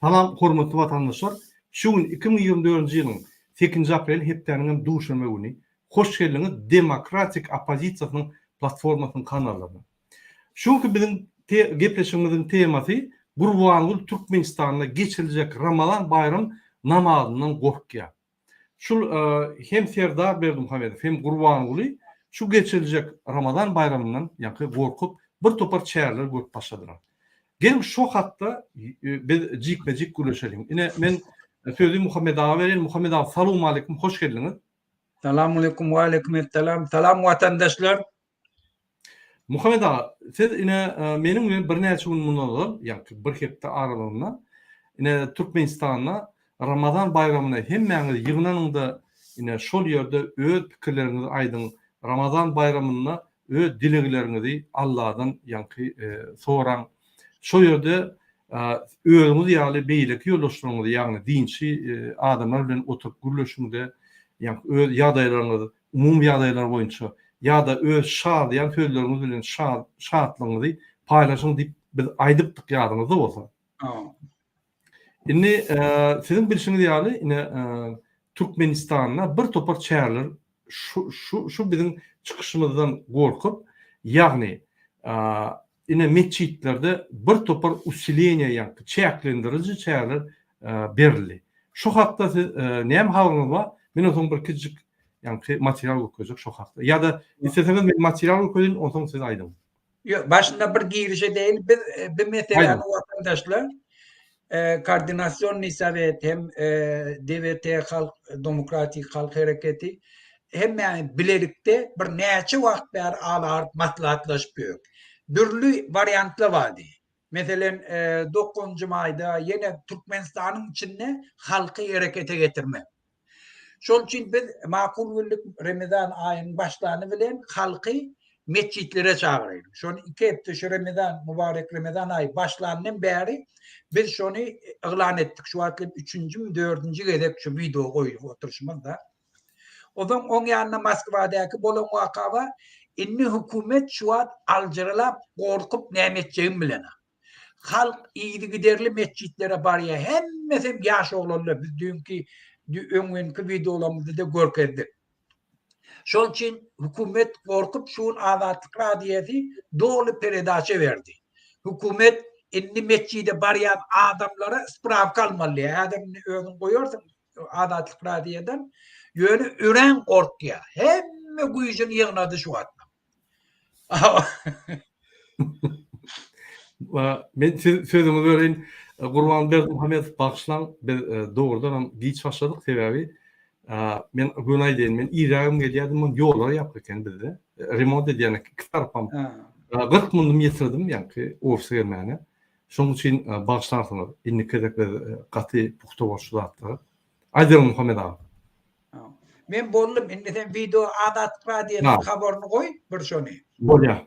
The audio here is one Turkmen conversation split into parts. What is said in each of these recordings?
Salam hormatly watandaşlar! Şu gün 2024-nji ýylyň sekizinji apreli hepdäniň hem duşenbe güni. Hoş geldiňiz Demokratik oppozisiýasynyň platformasynyň kanallaryna. Şu günki biziň gepleşigimiziň temasy Gurbanguly Türkmenistanda geçiriljek Ramazan baýram namazyndan gorkýar. Şul hem Serdar Berdimuhamedow hem Gurbanguly şu geçiriljek Ramazan baýramyndan ýaňky gorkup bir topar çäreler görüp başladylar. Geliň şo hakda biz jikme-jik gürleşeliň. Ine men sözi Muhammet aga bereýin. Muhammet aga salowmaleýkim hoş geldiňiz. Salamaleýkum waleýkim essalam. Salam watandaşlar. Muhammet aga, siz ine meniň bilen birnäçe gün mundan ozal, ýagny bir hepde aralygynda ine Türkmenistanda Ramazan baýramyna hemmäňiz ýygnanyňda ine şol ýerde öz pikirleriňizi aýdyň, Ramazan baýramynda öz dilegleriňizi Alladan ýaňky soraň. Şol ýerde özüňiz ýaly beýleki ýoldaşlaryňyzy, ýagny dinçi adamlar bilen oturyp gürleşiňde, ýaňky öz ýagdaýlaryňyz umumy ýagdaýlar boýunça ýa-da öz şadyýan sözleriňiz bilen şatlygyňyzy paýlaşyň diýip biz aýdypdyk ýadyňyzda bolsa. Indi siziň bilşiňiz ýaly ine Türkmenistanda bir topar çäreler şu şu şu biziň çykyşymyzdan gorkup ýagny ine metjitlerde bir topar usileniýe ýaňky çäklendiriji çäreler berildi. Şu hakda siz näme habaryňyz bar? Men onsoň bir kiçijik ýaňky material görkezjek şo hakda. Ýa-da isleseňiz men material görkezeýin, onsoň siz aýdyň. Ýok, başynda bir giriş edeýin. Biz bu meseläni watandaşlar Koordinasionnyý sowet hem DWT halk demokratik halk hereketi hemmämiz bilelikde bir näçe wagt bäri ala alyp maslahatlaşyp ýörük. Dürli wariantlar bardy. Meselem, dokuzynjy maýda ýene Türkmenistanyň içinde halky herekete getirmek. Şol üçin biz makul bildik Remezan aýynyň başlany bilen halky metjitlere çagyraýlyk. Şony iki hepde şu Remezan, mübarek Remezan aýy başlandan bäri biz şony yglan etdik. Şu wagt hem üçünjimi, dördünji gezek şu wideo goýup oturyşymyzda. Onsoň oň ýanynda Moskwadaky bolan waka bar. Indi hökümet şu wagt aljyralap, gorkup näme etjegini bilenok. Halk yzygiderli metjitlere barýar. Hemmesem ýaş oglanlar. Biz düýnki, öňňinki wideolarymyzda-da görkezdik. Şol üçin hökümet gorkup şu gün Azatlyk Radiosy doly peredaça berdi. Hökümet indi metjide barýan adamlara sprawka almaly diýýär. Häzir indi özüň goýarsyň Azatlyk Radiodan. Ýöne örän gorkýar. Hemme güýjüni ýygnady şu wagt. Men siz sözüňizi bereýin. Gurban Berdimuhamedow bagyşlaň, biz dogrudan hem giç başladyk sebäbi men göni aýdaýyn, men irrägem gelýärdim, muny ýollar ýapyk eken bizde. Remont edýän iki tarapam. 40 mundum ýetirdim ýaňky ofise gelmäne. Şonuň üçin bagyşlarsyňyz. Indiki gezek biz gaty pugta bolup şu zatlara. Aýdyň Muhammet aga. Men boldum. Indi sen wideo Azatlyk radiosynyň habaryny goý, bir şony. Bolýar.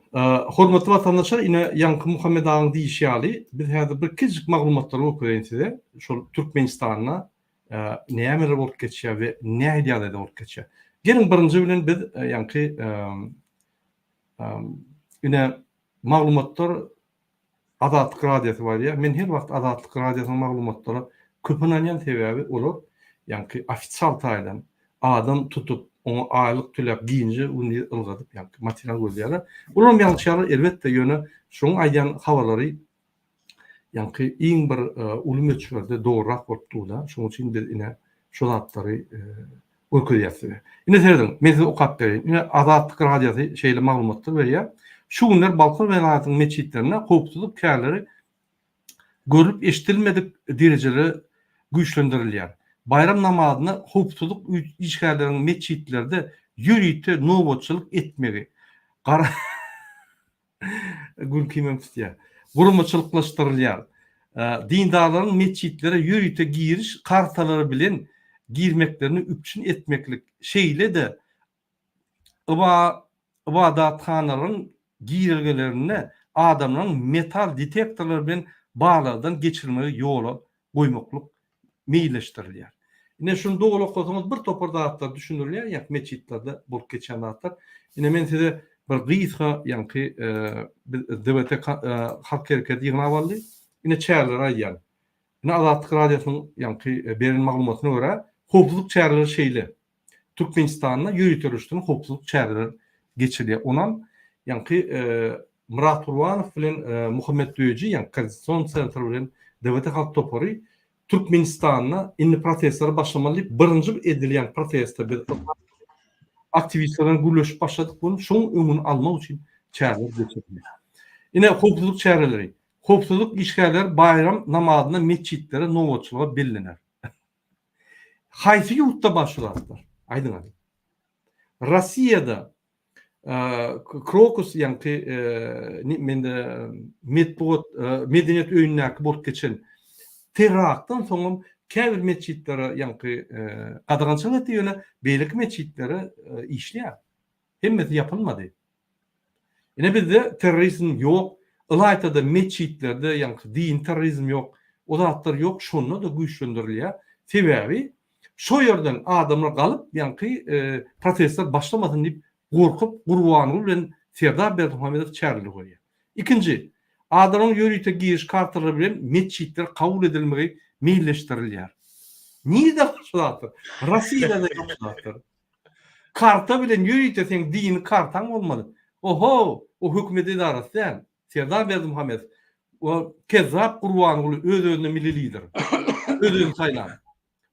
Hormatly watandaşlar, ine ýaňky Muhammet agaň diýişi ýaly, biz häzir bir kiçijik maglumatlary görkezeýin size. Şol Türkmenistanda nämeler bolup geçýär we nähili ýagdaýda bolup geçýär. Geliň birinji bilen biz ýaňky ine maglumatlar Azatlyk Radiosy barýar. Men her wagt Azatlyk Radiosynyň maglumatlara köp ynanýan sebäbi olar ýaňky ofisial taýdan adam tutup oňa aýlyk töläp ginje gündiz ylgadyp ýaňky material gözleýärler. Olaram ýalňyşýarlar elbetde ýöne şoň aýdýan habarlary ýaňky iň bir uly möçberde dogrurak bolup durda. Şoň üçin biz ine şu zatlary görkezýär size. Ine serediň, men size okap bereýin. Ine Azatlyk Radiosy şeýle maglumatlar berýär. Şu günler Balkan welaýatynyň metjitlerinde howpsuzlyk çäreleri görlüp-eşidilmedik derejede güýçlendirilýär. Baýram namazyna howpsuzlyk işgärleriniň metjitlerde ýörite nobatçylyk etmegi, gara Gülkimem tutýar. Guramaçylyklaşdyrylýar. Dindarlaryň metjitlere ýörite giriş kartalary bilen girmeklerini üpjün etmeklik, şeýle-de ybadathanalaryň girelgelerinde adamlaryň metal detektorlar bilen barlagdan geçirilmegi ýola goýmaklyk meýilleşdirilýär. Ine şuny doly okasaňyz bir topar zatlar düşündirilýär, ýa metjitlerde bolup geçýän zatlar. Ine men size bir gysga ýaňky biz DWT halk hereketi ýygnap aldy. Ine çäreleri aýdýan. Ine Azatlyk Radiosynyň ýaňky beren maglumatyna görä, howpsuzlyk çäreleri şeýle. Türkmenistanda ýöriteleşdirilen howpsuzlyk çäreleri geçirilýär. Onam ýaňky Myrat Gurbanow bilen Muhammet Döji, ýaňky Koordinasion sentr bilen DWT halk topary Türkmenistanda indi protestler başlamaly diýip, birinji edilýän protestde biz aktiwistler bilen gürleşip başladyk, bunu şoň öňüni almak üçin çäreler geçirildi. Ine howpsuzlyk çäreleri. Howpsuzlyk işgärleri baýram namazyna metjitlere nobatçylyga bellener. Haýsy ýurtda bar şu zatlar? Aýdyň hany. Russiýada Krokus ýaňky mende metbugat medeniýet öýündäki bolup geçen teraktdan soňam käbir metjitlere ýaňky gadagançylyk etdi ýöne beýleki metjitlere işleýär. Hemmesi ýapylmady. Ine bizde terrorizm ýok, ylaýta-da metjitlerde ýaňky dini terrorizm ýok, o zatlar ýok, şonda-da güýçlendirilýär. Sebäbi şo ýerden adamlar galyp ýaňky protestler başlamasyn diýip gorkup Gurbanguly bilen Serdar Berdimuhamedow çäreler görýär. Ikinji, adamlaryň ýörite giriş kartalary bilen metjitlere kabul edilmegi meýilleşdirilýär. Nirede bar şu zatlar? Rossiýada-da ýok şu zatlar. Karta bilen ýörite seň dini kartaň bolmaly. Oho, o hökümet edarasy däl. Serdar Berdimuhamedow, o kezzap Gurbanguly öz-özüne milli lider. Öz-özüni saýlan.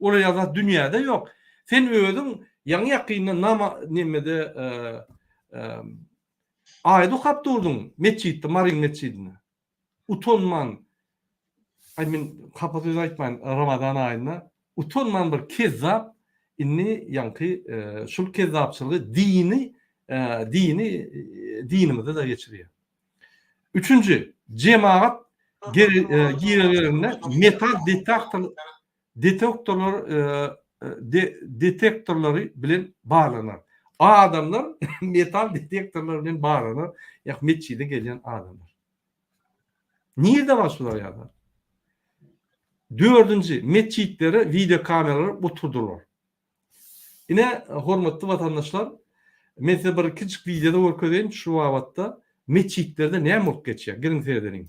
Olar ýaly zat dünýäde ýok. Sen özüň ýaňy-ýakynda nama nemede aýat okap durduň metjitde, Maryň metjidinde. Utanman, aý men hapa söz aýtmaýyn Ramazan aýynda, utanman bir kezzap indi ýaňky şul kezzapçylygy dini dini dinimizde-de geçirýär. Üçünji, jemagat girelgelerinde metal detektor detektorlar detektorlary bilen barlanar. Adamlar metal detektorlar bilen barlanar, ýa metjide gelýän adamlar. Nirde bar şular ýaly? Dördünji, metjitlere wideokameralar oturdylar. Ine, hormatly watandaşlar, men size bir kiçijik wideo-da görkezeýin şu babatda metjitlerde näme bolup geçýär. Geliň seredeliň.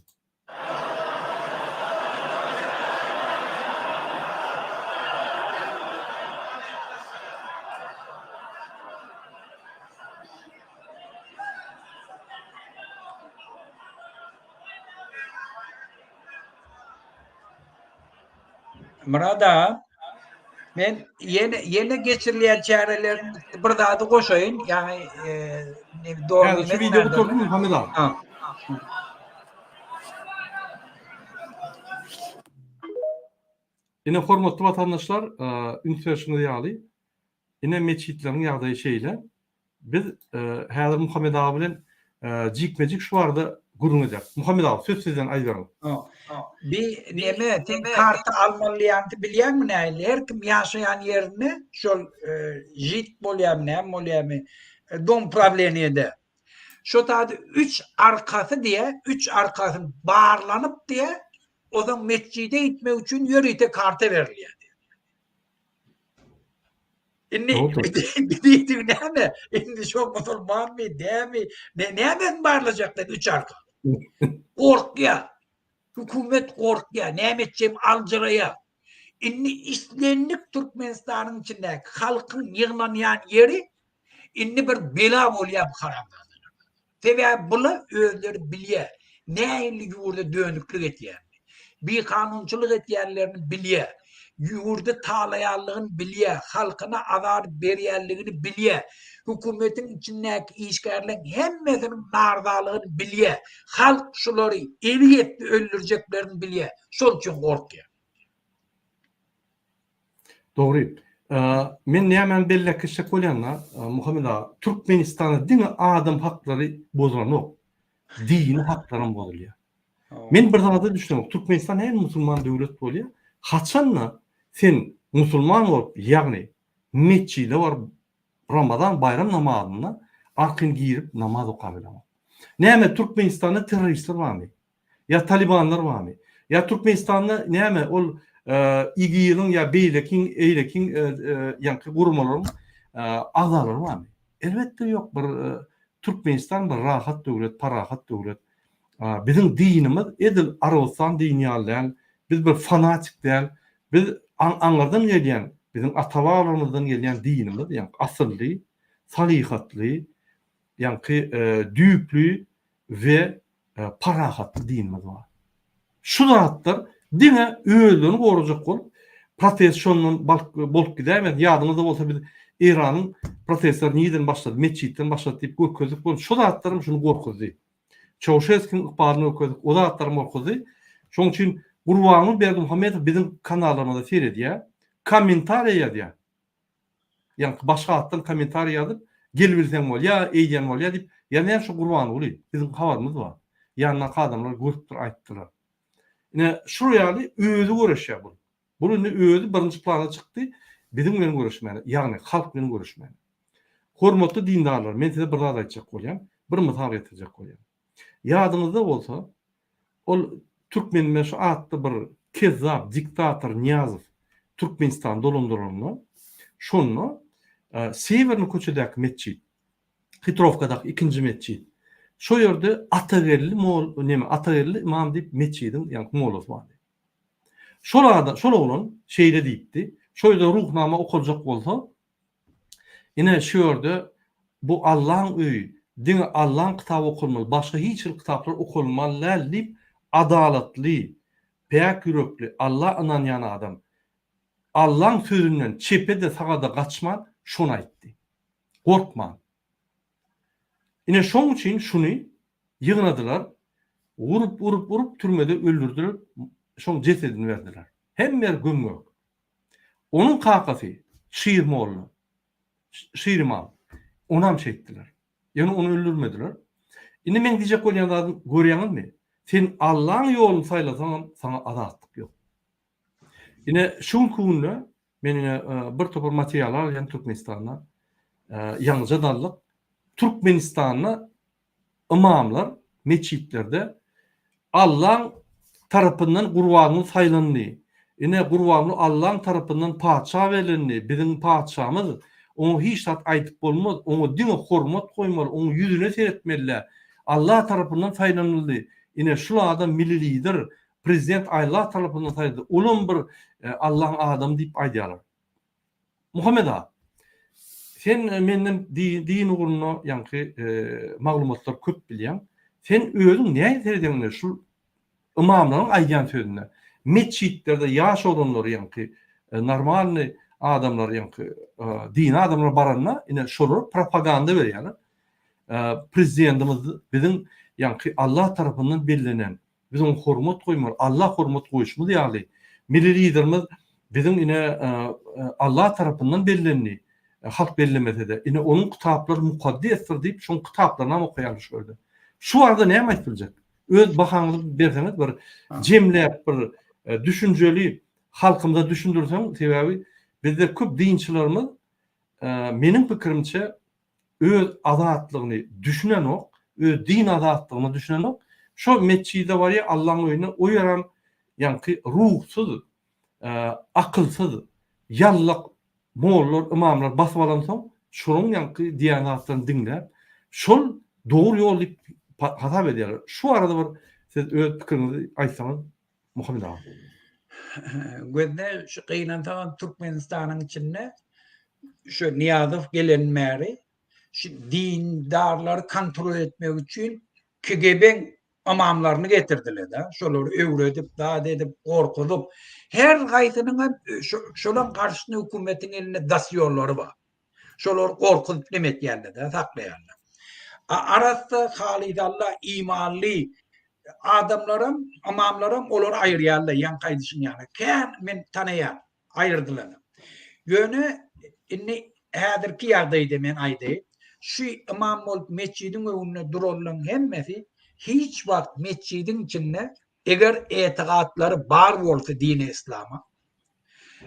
Myrat aga, men ýene ýene geçirilýän çäreleriň bir zady goşaýyn, ýagny e, dogry şu video gutardymy Hamid aga? Ine hormatly watandaşlar, üns berşiňiz ýaly, ine metjitleriň ýagdaýy şeýle. Biz häzir Muhammet aga bilen jikme-jik şu barada gürrüň ederis. Muhammet aga, söz sizden aýdyberiň. Bi neme, sen karta almaly diýýäňdi, bilýäňmi nähili? Her kim ýaşaýan ýerinde şol žit bolýarmy, näme bolýarmy, dom prawleniýede. Şo taýda üç arkasy diýä, üç arkasy barlanyp diýä, Ozaň metjide gitmek üçin ýörite karta berilýär. Indi diýdigi näme? Indi şo musulmanmy, dämi? Ne nämesini barlajaklar üç arka? Gorkýar. Hökümet gorkýar. Näme etjegini aljyraýar. Indi islendik Türkmenistanyň içindäki halkyň ýygnanýan ýeri Indi bir bela bolýar bu haramzadalar. Sebäbi bular özleri bilýär, nähili ýurda dönüklik etýänini, bikanunçylyk etýänlerini bilýär, ýurdy talaýanlygyny bilýär, halkyna azar berýänligini bilýär, hökümetiň içindäki işgärleň hemmesiniň narzalygyny bilýär, halk şulary eli ýetse öldürjeklerini bilýär, şol üçin gorkýar. Dogry. Men nämäni belläp geçjek bolýan-da, Muhammet aga, Türkmenistanda diňe adam haklary bozulanok, dini haklaram bozulýar. Men bir zada düşünemok, Türkmenistan näme musulman döwlet bolýar? Haçanda sen musulman bolup, ýagny metjide baryp Ramazan baýram namazynda arkaýyn girip namaz okabileňok. Näme Türkmenistanda terroristler barmy? Ýa talibanlar barmy? Ýa Türkmenistanda näme ol IGIL-iň ýa beýlekiň, eýlekiň ýaňky guramalaryň agzalary barmy? Elbetde ýok. Bir Türkmenistan bir rahat döwlet, parahat döwlet. Biziň dinimiz edil Arabystan dini ýaly däl. Biz bir fanatik däl. Biz aňyrdan gelýän, biziň ata-babalarymyzdan gelýän dinimiz, ýagny asylly, salyhatly, ýaňky düýpli we parahatly dinimiz bar. Şu zatlar diňe özlerini gorajak bolup, protest şondan bolup gidäýmez. Ýadyňyzda bolsa biz Eýranyň protestleri nireden başlady, metjitden başlady diýip görkezdik. Bol şu zatlaram şuny gorkuzdy. Çauşeskiniň ykbalyny görkezdik, o zatlaram gorkuzdy. Şonuň üçin Gurbanguly Berdimuhamedow biziň kanallarymyza seredýär, kommentariýa ýazýar. Ýaňky başga atdan kommentariý ýazyp, gelibilseň bolýa, eýdýän bolýa diýip ýazýan şu Gurbanguly, biziň habarymyz bar. Ýanyndaky adamlar görüpdir, aýtdylar. Ine, şul ýaly özi göreşýär bul. Bul indi özi birinji plana çykdy, biziň bilen göreşmäne, ýagny halk bilen göreşmäne. Hormatly dindarlar, men size bir zat aýtjak bolýan, bir mysal getirjek bolýan. Ýadyňyzda bolsa, Ol Türkmenbaşy atly bir kezzap diktator Nyýazow Türkmenistany dolandyranda, şonda Sewernyý köçedäki metjit, Hitrowkadaky ikinji metjit, şo ýerde Atageldi mol neme Atageldi ymam diýip metjidiň ýaňky mollasy bardy. Şol adam, şol oglan şeýle diýipdi, şo ýerde Ruhnama okaljak bolsa, Ine şu ýerde bu Allaň öýi, diňe Allaň kitaby okalmaly, başga hiç hili kitaplar okalmaly däl diýip adalatly, päk ýürekli, Alla ynanýan adam Allaň sözünden çepe-de saga-da gaçman şony aýtdy. Gorkman. Ine şoň üçin şuny ýygnadylar, urup urup urup türmede öldürdiler, şoň jesedini berdiler. Hemme ýer göm-gök. Onuň kakasy Şir molla, Şir ymam, onam şeýtdiler. Ýöne ony öldürmediler. Indi meň diýjek bolýan zadym, görýäňizmi? Sen Allaň ýoluny saýlasaňam, saňa azatlyk ýok. Ine, şu günki günde men ine bir topar materiallar alýan Türkmenistanda. Ýaňyja daldyk. Türkmenistanda Ymamlar metjitlerde Allaň tarapyndan Gurbanguly saýlandy. Ine, Gurbanguly Allaň tarapyndan patyşa bellendi, biziň patyşamyz, oňa hiç zat aýdyp bolmaz, oňa diňe hormat goýmaly, oň ýüzüne seretmeli-dä. Alla tarapyndan saýlanyldy. Ine, şul adam milli lider, prezident Alla tarapyndan saýlandy, olam bir Allaň adamy diýip aýdýarlar. Muhammet aga, sen menden din ugrunda ýaňky maglumatlar köp bilýäň. Sen özüň nähili seredýäň indi şul ymamlaryň aýdýan sözüne? Metjitlerde ýaş oglanlar ýaňky normalny adamlar ýaňky dini adamlar baranda ine şolar propaganda berýärler. Prezidentimiz biziň ýaňky Allah tarapyndan bellenen Biz oňa hormat goýmaly. Alla hormat goýşumyz ýaly, Milli Liderimiz biziň ine Alla tarapyndan bellendi, halk bellemese-de, ine onuň kitaplary mukaddesdir diýip, şoň kitaplarynam okaýarlar şu ýerde. Şu barada näme aýdyp biljek? Öz bahaňyzy berseňiz bir jemläp bir düşünjeli halkymyza düşündirseň, sebäbi bizde köp dinçilerimiz meniň pikirimçe öz azatlygyny düşünenok, öz din azatlygyna düşünenok. Şo metjide barýar, Allaň öýüne, o ýerem ýaňky ruhsuz, akylsyz, ýallak mollar, ymamlar basyp alansoň, şolaň ýaňky diýýän zatlaryny diňläp, şol dogry ýol diýip hasap edýärler. Şu barada bir siz öz pikiriňizi aýtsaňyz, Muhammet aga. Gözde şu gynansagam Türkmenistanyň içinde şu Nyýazow geleni bäri şu dindarlary kontrol etmek üçin KGB-iň ymamlaryny getirdiler-de. Şolary öwredip, zat edip, gorkuzyp, her haýsynyň hem şolaň garşysyna hökümetiň elinde dosýorlary bar. Şolary gorkuzyp neme etýärler-de, saklaýarlar. Arassa, halys Alla, imanly adamlaram, ymamlaram olary aýyrýarlar, ýaňky aýdyşyň ýaly. Kän men tanaýan. Aýyrdylar. Ýöne indi häzirki ýagdaýda men aýdaýyn, şu ymam bolup metjidiň öňünde duranlaryň hemmesi hiç wagt metjidiň içinde eger etigatlary bar bolsa dini yslama,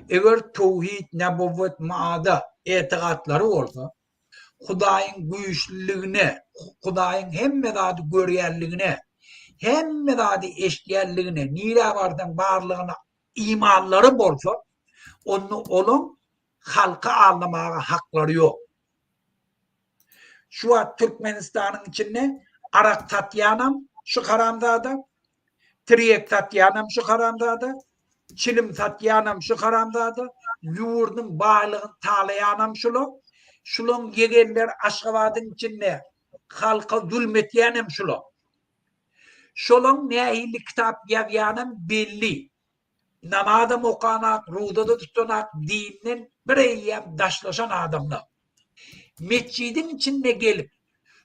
eger towhid, nebowwet, maada etigatlary bolsa, Hudaýyň güýçlüligine, Hudaýyň hemme zady görýänligine, hemme zady eşidýänligine, nirä barsaň barlygyna imanlary bolsa, onda olaň halky aldamaga haklary ýok. Şu wagt Türkmenistanyň içinde arak satýanam şu haramzada, tirýek satýanam şu haramzada. Çilim satýanam şu haramzada, ýurduň baýlygyny talaýanam şular. Şulaň ýegenleri Aşgabadyň içinde halka zulm etýänem şular. Şolaň nähili kitap ýazýanam belli. Namazam okanak, ruza-da tutanak, dinden bir eýýäm daşlaşan adamlar. Metjidiň içinde gelip,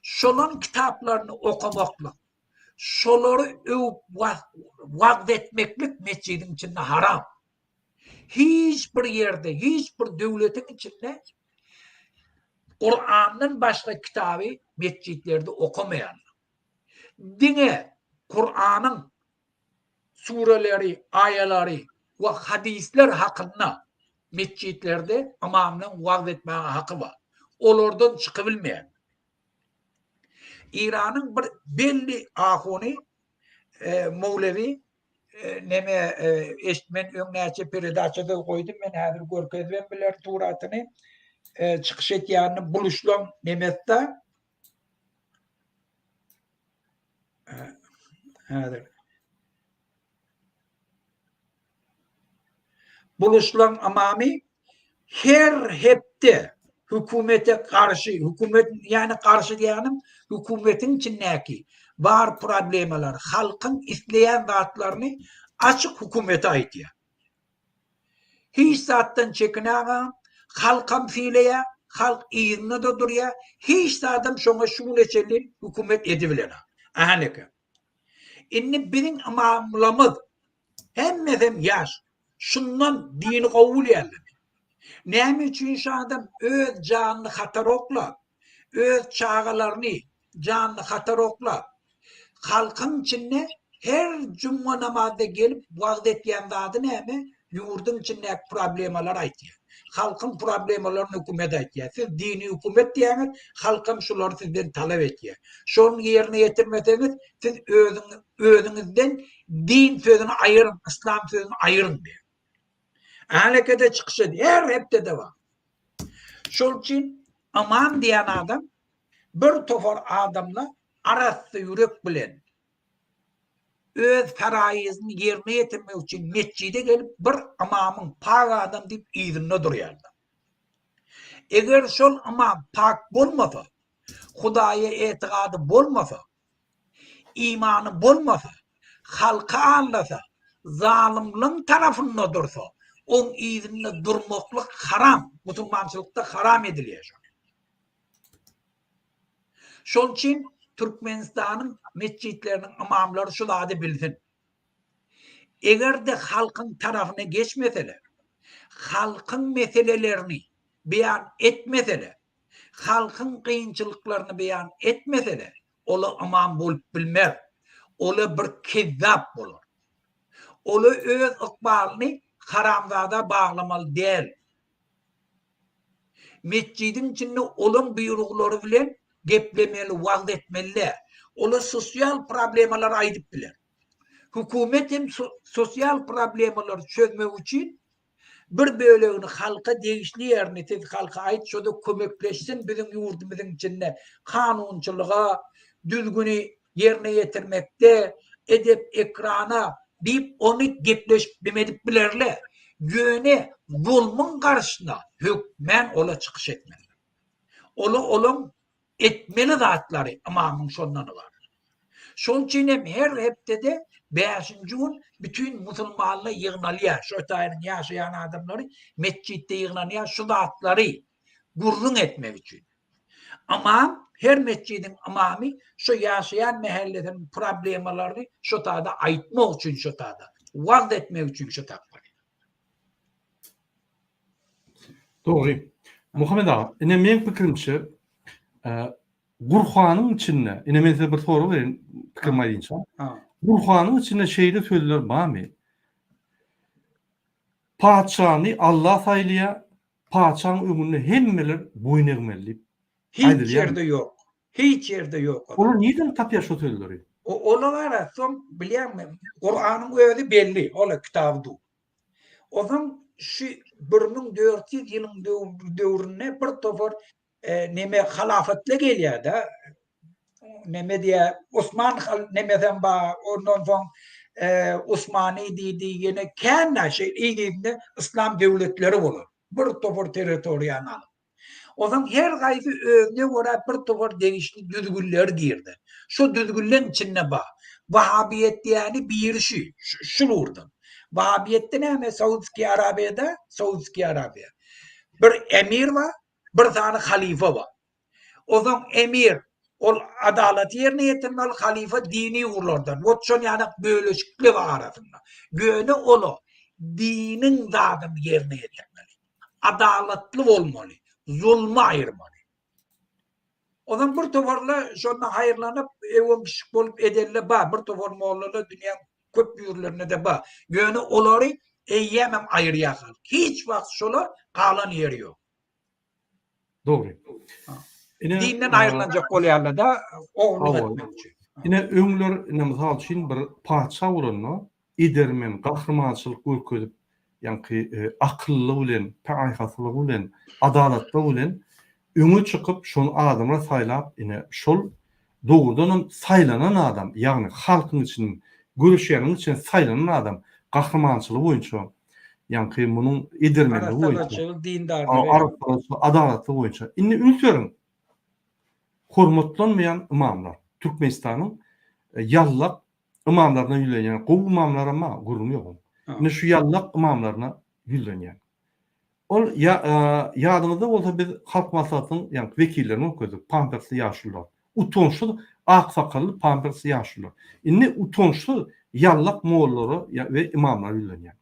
şolaň kitaplaryny okamaklyk, şolary öwüp wagz etmeklik metjidiň içinde haram. Hiç bir ýerde, hiç bir döwletiň içinde Kurandan başga kitaby metjitlerde okamaýarlar. Diňe Kuranyň sureleri, aýalary we hadyslar hakynda metjitlerde ymamlaryň wagz etmäge haky bar. Olardan çykybilmeýär. Eýranyň bir belli ahuny, mowlewi neme eşit men öň näçe peredaçada goýdum men häzir görkezibem bilerin suratyny çykyş etýänini buluşlaň nemesde Häzir. Buluşlaň ymamy her hepde hökümete garşy, hökümet ýani garşy diýýänim hökümetiň içindäki bar problemalar, halkyň isleýän zatlaryny açyk hökümete aýdýar. Hiç zatdan çekinägam, halkam sylaýar, halk yzynda-da durýar, hiç zadam şoňa şu güne çenli hökümet edibilenok. Ahaneke. Indi biziň ymamlamyz hemmesem ýaş, şundan dini gowy bilýärler. Näme üçin şu adam öz janyny hatara oklap, öz çagalaryny janyny hatara oklap, halkyň içinde her jumga namazda gelip wagyz etýän zady näme? Ýurduň içindäki problemalary aýtýar. Halkyň problemalaryny hökümet aýtýar. Siz dini hökümet diýýäňiz, halkam şulary sizden talap etýär. Şony ýerine ýetirmeseňiz, siz özüň özüňizden din sözüni aýyryň, yslam sözüni aýyryň diýýär. Älekede çykyş edýär, her hepdede bar. Şol üçin ymam diýen adam bir topar adamla arassa ýürek bilen öz faraýyzyny ýerine ýetirmek üçin metjide gelip bir ymamyň pak adam diýip yzynda durýarlar. Eger şol ymam pak bolmasa, Hudaýa etigady bolmasa, imany bolmasa, halky aldasa, zalymlygyň tarapynda dursa, oň yzynda durmaklyk haram, musulmançylykda haram edilýär şol. Şol üçin Türkmenistanyň metjitleriniň ymamlary şu zady bilsin. Eger-de halkyň tarapyna geçmeseler, halkyň meselelerini beýan etmeseler, halkyň kynçylyklaryny beýan etmeseler, ola ymam bolup bilmez. Ola bir kezzap bolar. Ola öz ykbalyny haramzada baglamaly däl. Metjidiň içinde olaň buýruglary bilen geplemeli, wagyz etmeli däl. Olar sosial problemalary aýdyp biler. Hökümet hem sosial problemalary çözmek üçin bir bölegini halka degişli ýerini siz halka aýt şoda kömekleşsin biziň ýurdumyzyň içinde kanunçylyga, düzgüni ýerine ýetirmekde, edep-ekrana diýip ony gepleşip neme edip bilerler. Ýöne zulmuň garşysyna hökmän ola çykyş etmeli. Ola olaň Etmeli zatlary ymamyň şondan ybarat. Şol üçin hem her hepdede bäşinji gün bütin musulmanlar ýygnalýar. Şo taýynyň ýaşaýan adamlary metjitde ýygnanýar şu zatlary gürrüň etmek üçin. Ymam, her metjidiň ymamy şo ýaşaýan mähellesiniň problemalaryny şo taýda aýtmak üçin şo taýda, wagyz etmek üçin şo tak barýar. Dogry. Muhammet aga, ine meň pikirimçe, Gurhanyň içinde, ine men size bir sorag bereýin, pikirimi aýdynça. Gurhanyň içinde şeýle sözler barmy? Patyşany Allah saýlaýar, patyşaň öňünde hemmeler boýun egmeli diýip. Hiç ýerde ýok. Hiç ýerde ýok. Olar nirden tapýar şo sözleri? Olar ara soň bilýäňmi, Kuranyň özi belli, ola kitaby du. Onsoň şu 1400 ýylyň döwründe bir topar neme halafatly gelýär-de. Neme diýýär, Osman nemesem bar, ondan soň. Osmany diýdi, ýene kän-ä şeýle yz-yzyna yslam döwletleri bolar. Bir topar territoriýany alyp. Onsoň her haýsy özüne görä bir topar degişli düzgünleri girdi. Şo düzgünleň içinde bar. Wahabiýet diýýäni biri şu, şul ugurdan. Wahabiýetde näme Saudskiý Arabiýada, Saudskiý Arabiýa. Bir emir bar, bir sany halyfa bar. Onsoň emir ol adalaty ýerine ýetirmeli, halyfa dini ugurlardan. Wot şol ýanak bölüşikli bar arasynda. Ýöne ola diniň zadyny ýerine ýetirmeli. Adalatly bolmaly, zulmy aýyrmaly. Onsoň bir toparla şonda haýyrlanyp, öwem pişik bolup edenler bar, bir topar mollalar dünýäň köp ýurlerinde-de bar. Ýöne olary eýýämem aýyrýar halk. Hiç wagt şola galan ýeri ýok. Dogry. Ine, Dinden aýrylanjak bolýarlar-da, ogurlyk etmek üçin. Ine, öňler, ine, mysal üçin, bir patyşa bolanda, edermen, gahrymançylyk görkezip, ýaňky akyllylygy bilen, paýhaslylygy bilen, adalatlygy bilen öňe çykyp, şony adamlar saýlap, ine, şol dogrudanam saýlanan adam, ýagny halkyň içinden, göreşýänleriň içinden saýlanan adam gahrymançylygy boýunça, ýaňky munuň edermenligi boýunça, Arassaçylyk, dindarlygy. Arassaçylyk, adalatlygy boýunça. Indi üns beriň, hormatlanmaýan ymamlar, Türkmenistanyň ýallak ymamlaryna ýüzlenýän, gowy ymamlaram bar, gürrüň ýok oň. Indi şu ýallak ymamlaryna ýüzlenýän. Ol ýadyňyzda bolsa biz Halk Maslahatynyň ýaňky wekillerini görkezdik, pampersli ýaşulular. Utançsyz ak sakally pampersli ýaşulular. Indi utançsyz ýallak mollalara we ymamlara ýüzlenýän.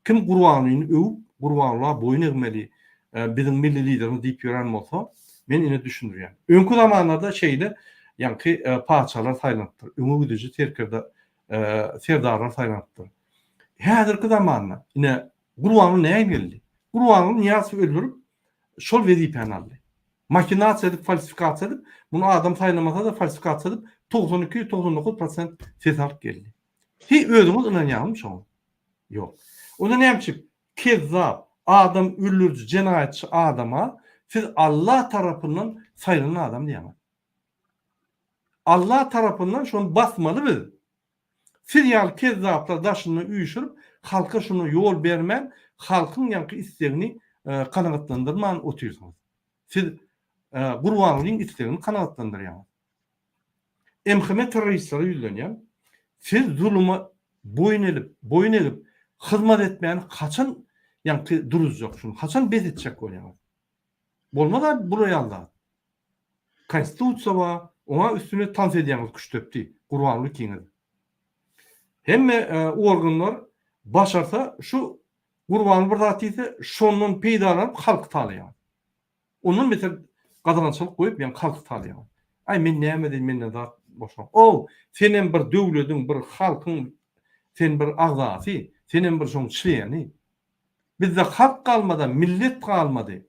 Kim Gurbangulyny öwüp, Gurbangula boýun egmeli, biziň milli liderimiz diýip ýören bolsa, men ine düşündirýän. Öňki zamanlarda şeýle ýaňky patyşalar saýlanypdyr, öňe gidiji serkerde, serdarlar saýlanypdyr. Häzirki zamanda ine Gurbanguly näme geldi? Gurbanguly Nyýazowy öldürip, şol wezipäni aldy. Mahinasiýa edip, falsifikasiýa edip, muny adam saýlamasa-da falsifikasiýa edip, 92, 99 prosent ses alyp geldi. Heý, özüňiz ynanýaňyzmy şoňa? Ýok. Onda näme üçin kezzap, adam öldüriji, jenaýatçy adama siz Allah tarapyndan saýlanan adam diýýäňiz? Allah tarapyndan şony basmaly biz. Siz ýaly kezzaplar daşynda üýşürip, halka şuna ýol bermän, halkyň ýaňky islegini kanagatlandyrman otyrsyňyz. Siz Gurbangulyň islegini kanagatlandyrýaňyz. MHM terroristlere ýüzlenýän, siz zuluma boýun elip, boýun egip, hyzmat etmäni haçan ýaňky duruzjak şuny, haçan bes etjek bolýaňyz? Bolmaz-a bular ýaly zat. Konstitusiýa bar, oňa üstüne tans edýäňiz küştdepdi, Gurbanguly ikiňiz. Hemme organlar başarsa şu Gurbanguly bir zat diýse, şondan peýdalanyp halky talaýar. Ondan beter gadagançylyk goýup, ýa halky talaýar. Aý men näme diýin menden zat boşan. Ow, senem bir döwlediň, bir halkyň sen bir agzasy, senem bir şoň çleni. Bizde halk galmada, millet galmady.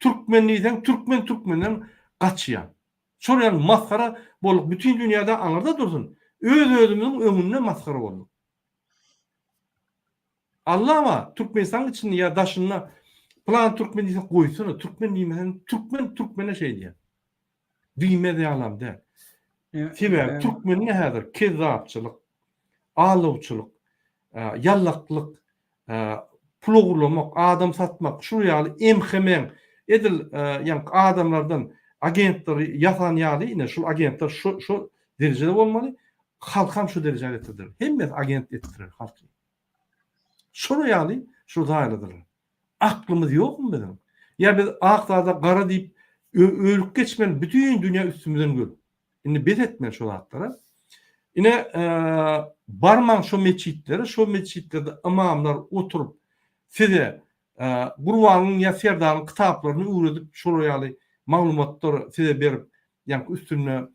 Türkmen diýseň türkmen türkmenden gaçýar. Şol ýaly masgara bolduk. Bütin dünýäde aňyrda dursun. Öz özümiziň öňünde masgara bolduk. Allah bar, Türkmenistanyň içinde ýa daşynda plan türkmen diýse goýsana, türkmen diýmesen türkmen türkmene şeý diýýär. Diýmez ýalam däl. Sebäbi türkmende häzir kezzapçylyk, alawçylyk, ýallaklyk, pul ogurlamak, adam satmak, şul ýaly MHM-iň edil ýaňky adamlardan agentleri ýasan ýaly ine şul agentler şu şu derejede bolmaly, halkam şu derejä getirdiler. Hemmesi agent etdiler halky. Şol ýaly şu zaýaladylar. Aklymyz ýokmy biziň? Ýa biz ak zada gara diýip ölüp geçmeli bütin dünýä üstümizden gülüp. Indi bes etmeli şo zatlara. Ine barmaň şo metjitlere, şo metjitlerde ymamlar oturyp size Gurbanyň ýa Serdaryň kitaplaryny öwredip şolar ýaly maglumatlar size berip ýaňky üstünde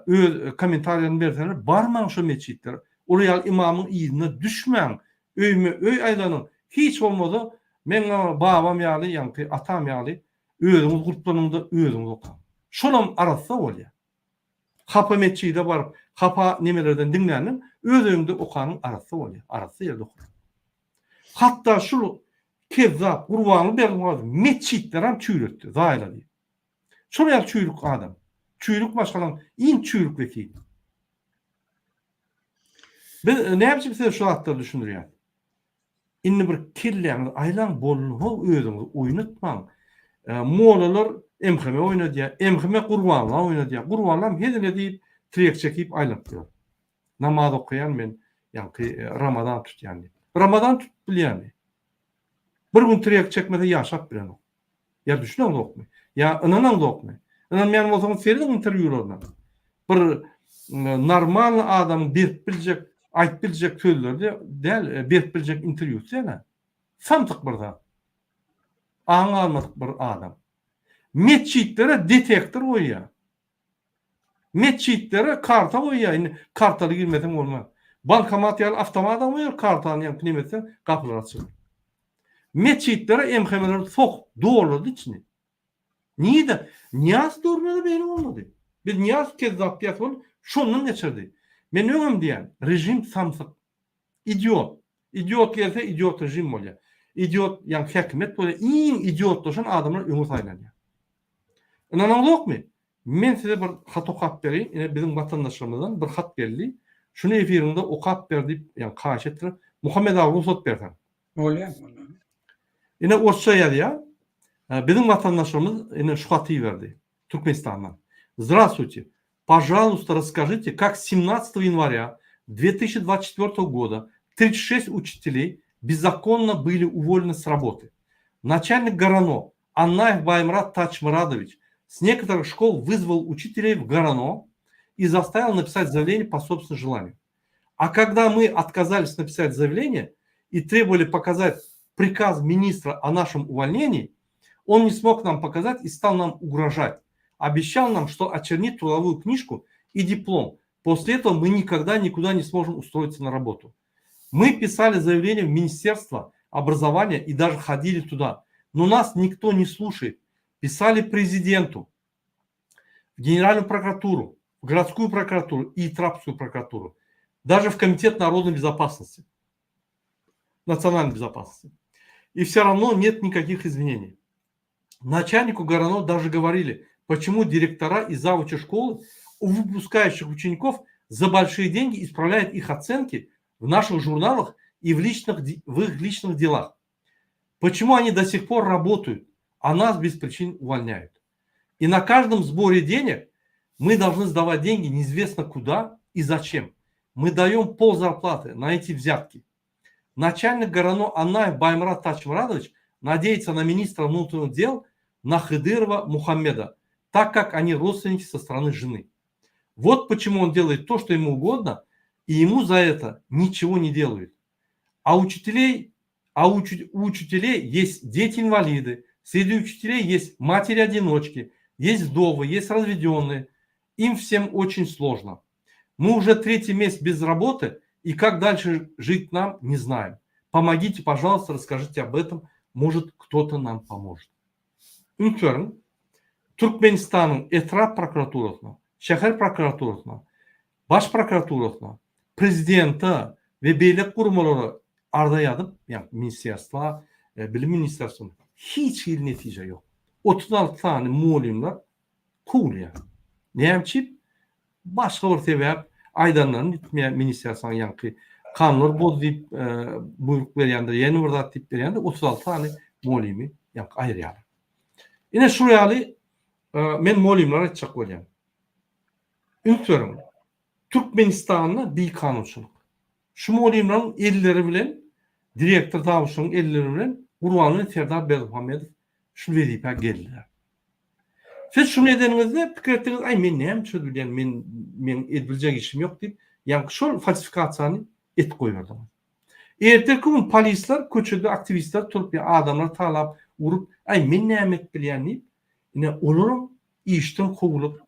öz kommentariýalaryny berseler barmaň şo metjitlere. Olar ýaly ymamyň yzyna düşmäň. Öýme öý aýlanyň. Hiç bolmasa meň babam ýaly ýaňky atam ýaly Özüňiz gurplanyňda özüňiz okaň. Şolam arassa bolýar. Hapa metjide baryp, hapa nemelerden diňländen öz öýüňde okanyň arassa bolýar. Arassa ýerde okaň. Hatda şul kezzap Gurbanguly Berdimuhamedow metjitlerem çüýretdi, zaýalady. Şol ýaly çüýrük adam. Çüýrük maşgalaň iň çüýrük wekili. Biz näme üçin size şu zatlary düşündirýäs? Indi bir kelläňizi aýlaň boldy-how özüňizi oýnatmaň. Molalar MHM oýnadýar, MHM Gurbanla oýnadýar. Gurbanlam hezil edip tirek çekip aýlanyp ýör. Namaz okaýan men, ýaňky Ramazan tutýan diýip. Ramazan tutup bilýärmi? Bir gün tirek çekmese ýaşap bilenok. Ýa düşüneňzokmy? Ýa ynanaňzokmy? Ynanmaýan bolsaňyz serediň interwýularyna. Bir normalny adamyň berip biljek, aýdyp biljek sözleri däl, berip biljek interwýusy däl-ä. Samsyk bir zat. Aňy galmadyk bir adam. Metjitlere detektor goýýar. Metjitlere karta goýýar. Indi kartaly girmeseň bolmaz. Bankomat ýaly awtomatam goýar, kartany ýaňky neme etseň gapylar açylar. Metjitlere MHM-leri sokup doldurdy içini. Nirede? Nyýazow döwründe-de beýle bolmady. Biz Nyýazow kezzap diýýäs ol şondan geçirdi. Men öňem diýýän, režim samsyk. Idiot. Idiot gelse idiot režim bolýar. Idiot ýagny häkimiýet bolýar. Iň idiotlaşan adamlar öňe saýlanýar. Ynanaňzokmy? Men size bir hat okap bereýin. Ine biziň watandaşlarymyzdan bir hat geldi. Şuny efiriňde okap ber diýip, ýagny haýyş etdiler. Muhammet aga rugsat berseň. Bolýar. Ine orsça ýazýar. Biziň watandaşlarymyz ine şu haty iberdi. Türkmenistandan. Здравствуйте. Пожалуйста, расскажите, как 17 января 2024 года 36 учителей беззаконно были уволены с работы. Начальник ГорОНО Аннаев Баймурат Тачмурадович с некоторых школ вызвал учителей в ГорОНО и заставил написать заявление по собственному желанию. А когда мы отказались написать заявление и требовали показать приказ министра о нашем увольнении, он не смог нам показать и стал нам угрожать. Обещал нам, что очернит трудовую книжку и диплом. После этого мы никогда никуда не сможем устроиться на работу. Мы писали заявление в Министерство образования и даже ходили туда. Но нас никто не слушает. Писали президенту, в Генеральную прокуратуру, в городскую прокуратуру и Трапскую прокуратуру. Даже в Комитет народной безопасности, национальной безопасности. И все равно нет никаких изменений. Начальнику ГорОНО даже говорили, почему директора и завучи школы у выпускающих учеников за большие деньги исправляют их оценки в наших журналах и в, личных, в их личных делах. Почему они до сих пор работают, а нас без причин увольняют? И на каждом сборе денег мы должны сдавать деньги неизвестно куда и зачем. Мы даем пол зарплаты на эти взятки. Начальник ГорОНО Аннаев Баймурат Тачмурадович надеется на министра внутренних дел на Хыдырова Мухаммеда, так как они родственники со стороны жены. Вот почему он делает то, что ему угодно, и ему за это ничего не делают. А учителей, а у учителей есть дети-инвалиды, среди учителей есть матери-одиночки, есть вдовы, есть разведенные. Им всем очень сложно. Мы уже третий месяц без работы, и как дальше жить нам, не знаем. Помогите, пожалуйста, расскажите об этом. Может, кто-то нам поможет. Üns beriň, Türkmenistanyň etrap prokuraturasyna, şäher prokuraturasyna, baş prokuraturasyna, prezidente we beýleki guramalara arza ýazyp, ýagny ministrerstwa, bilim ministrerstwona hiç hili netije ýok. 36 sany mugallymlar kowulýar. Näme üçin? Başga bir sebäp aýdanlaryny gitmeýär ministrerstwanyň ýaňky kanunlar boz diýip buýruk berýändir, ýene bir zat diýip berýändir, 36 sany mugallymy ýaňky aýyrýarlar. Ine şu ýaly men mugallymlara aýtjak bolýan. Üns beriň. Türkmenistanda bikanunçylyk. Şu mugallymlaryň elleri bilen direktor zawuçlaryň elleri bilen Gurbanguly Serdar Berdimuhamedow şu wezipä geldiler. Siz şuny edeniňizde pikir etdiňiz, aý men näme çözüp bilýän, men meň edip biljek işim ýok diýip, ýaňky şol falsifikasiýany etip goýberdiňiz. Ertirki gün polisler köçede aktiwistler turup ýa adamlary talap, urup, aý men näme edip bilýän diýip, ine olaram işden kowulyp,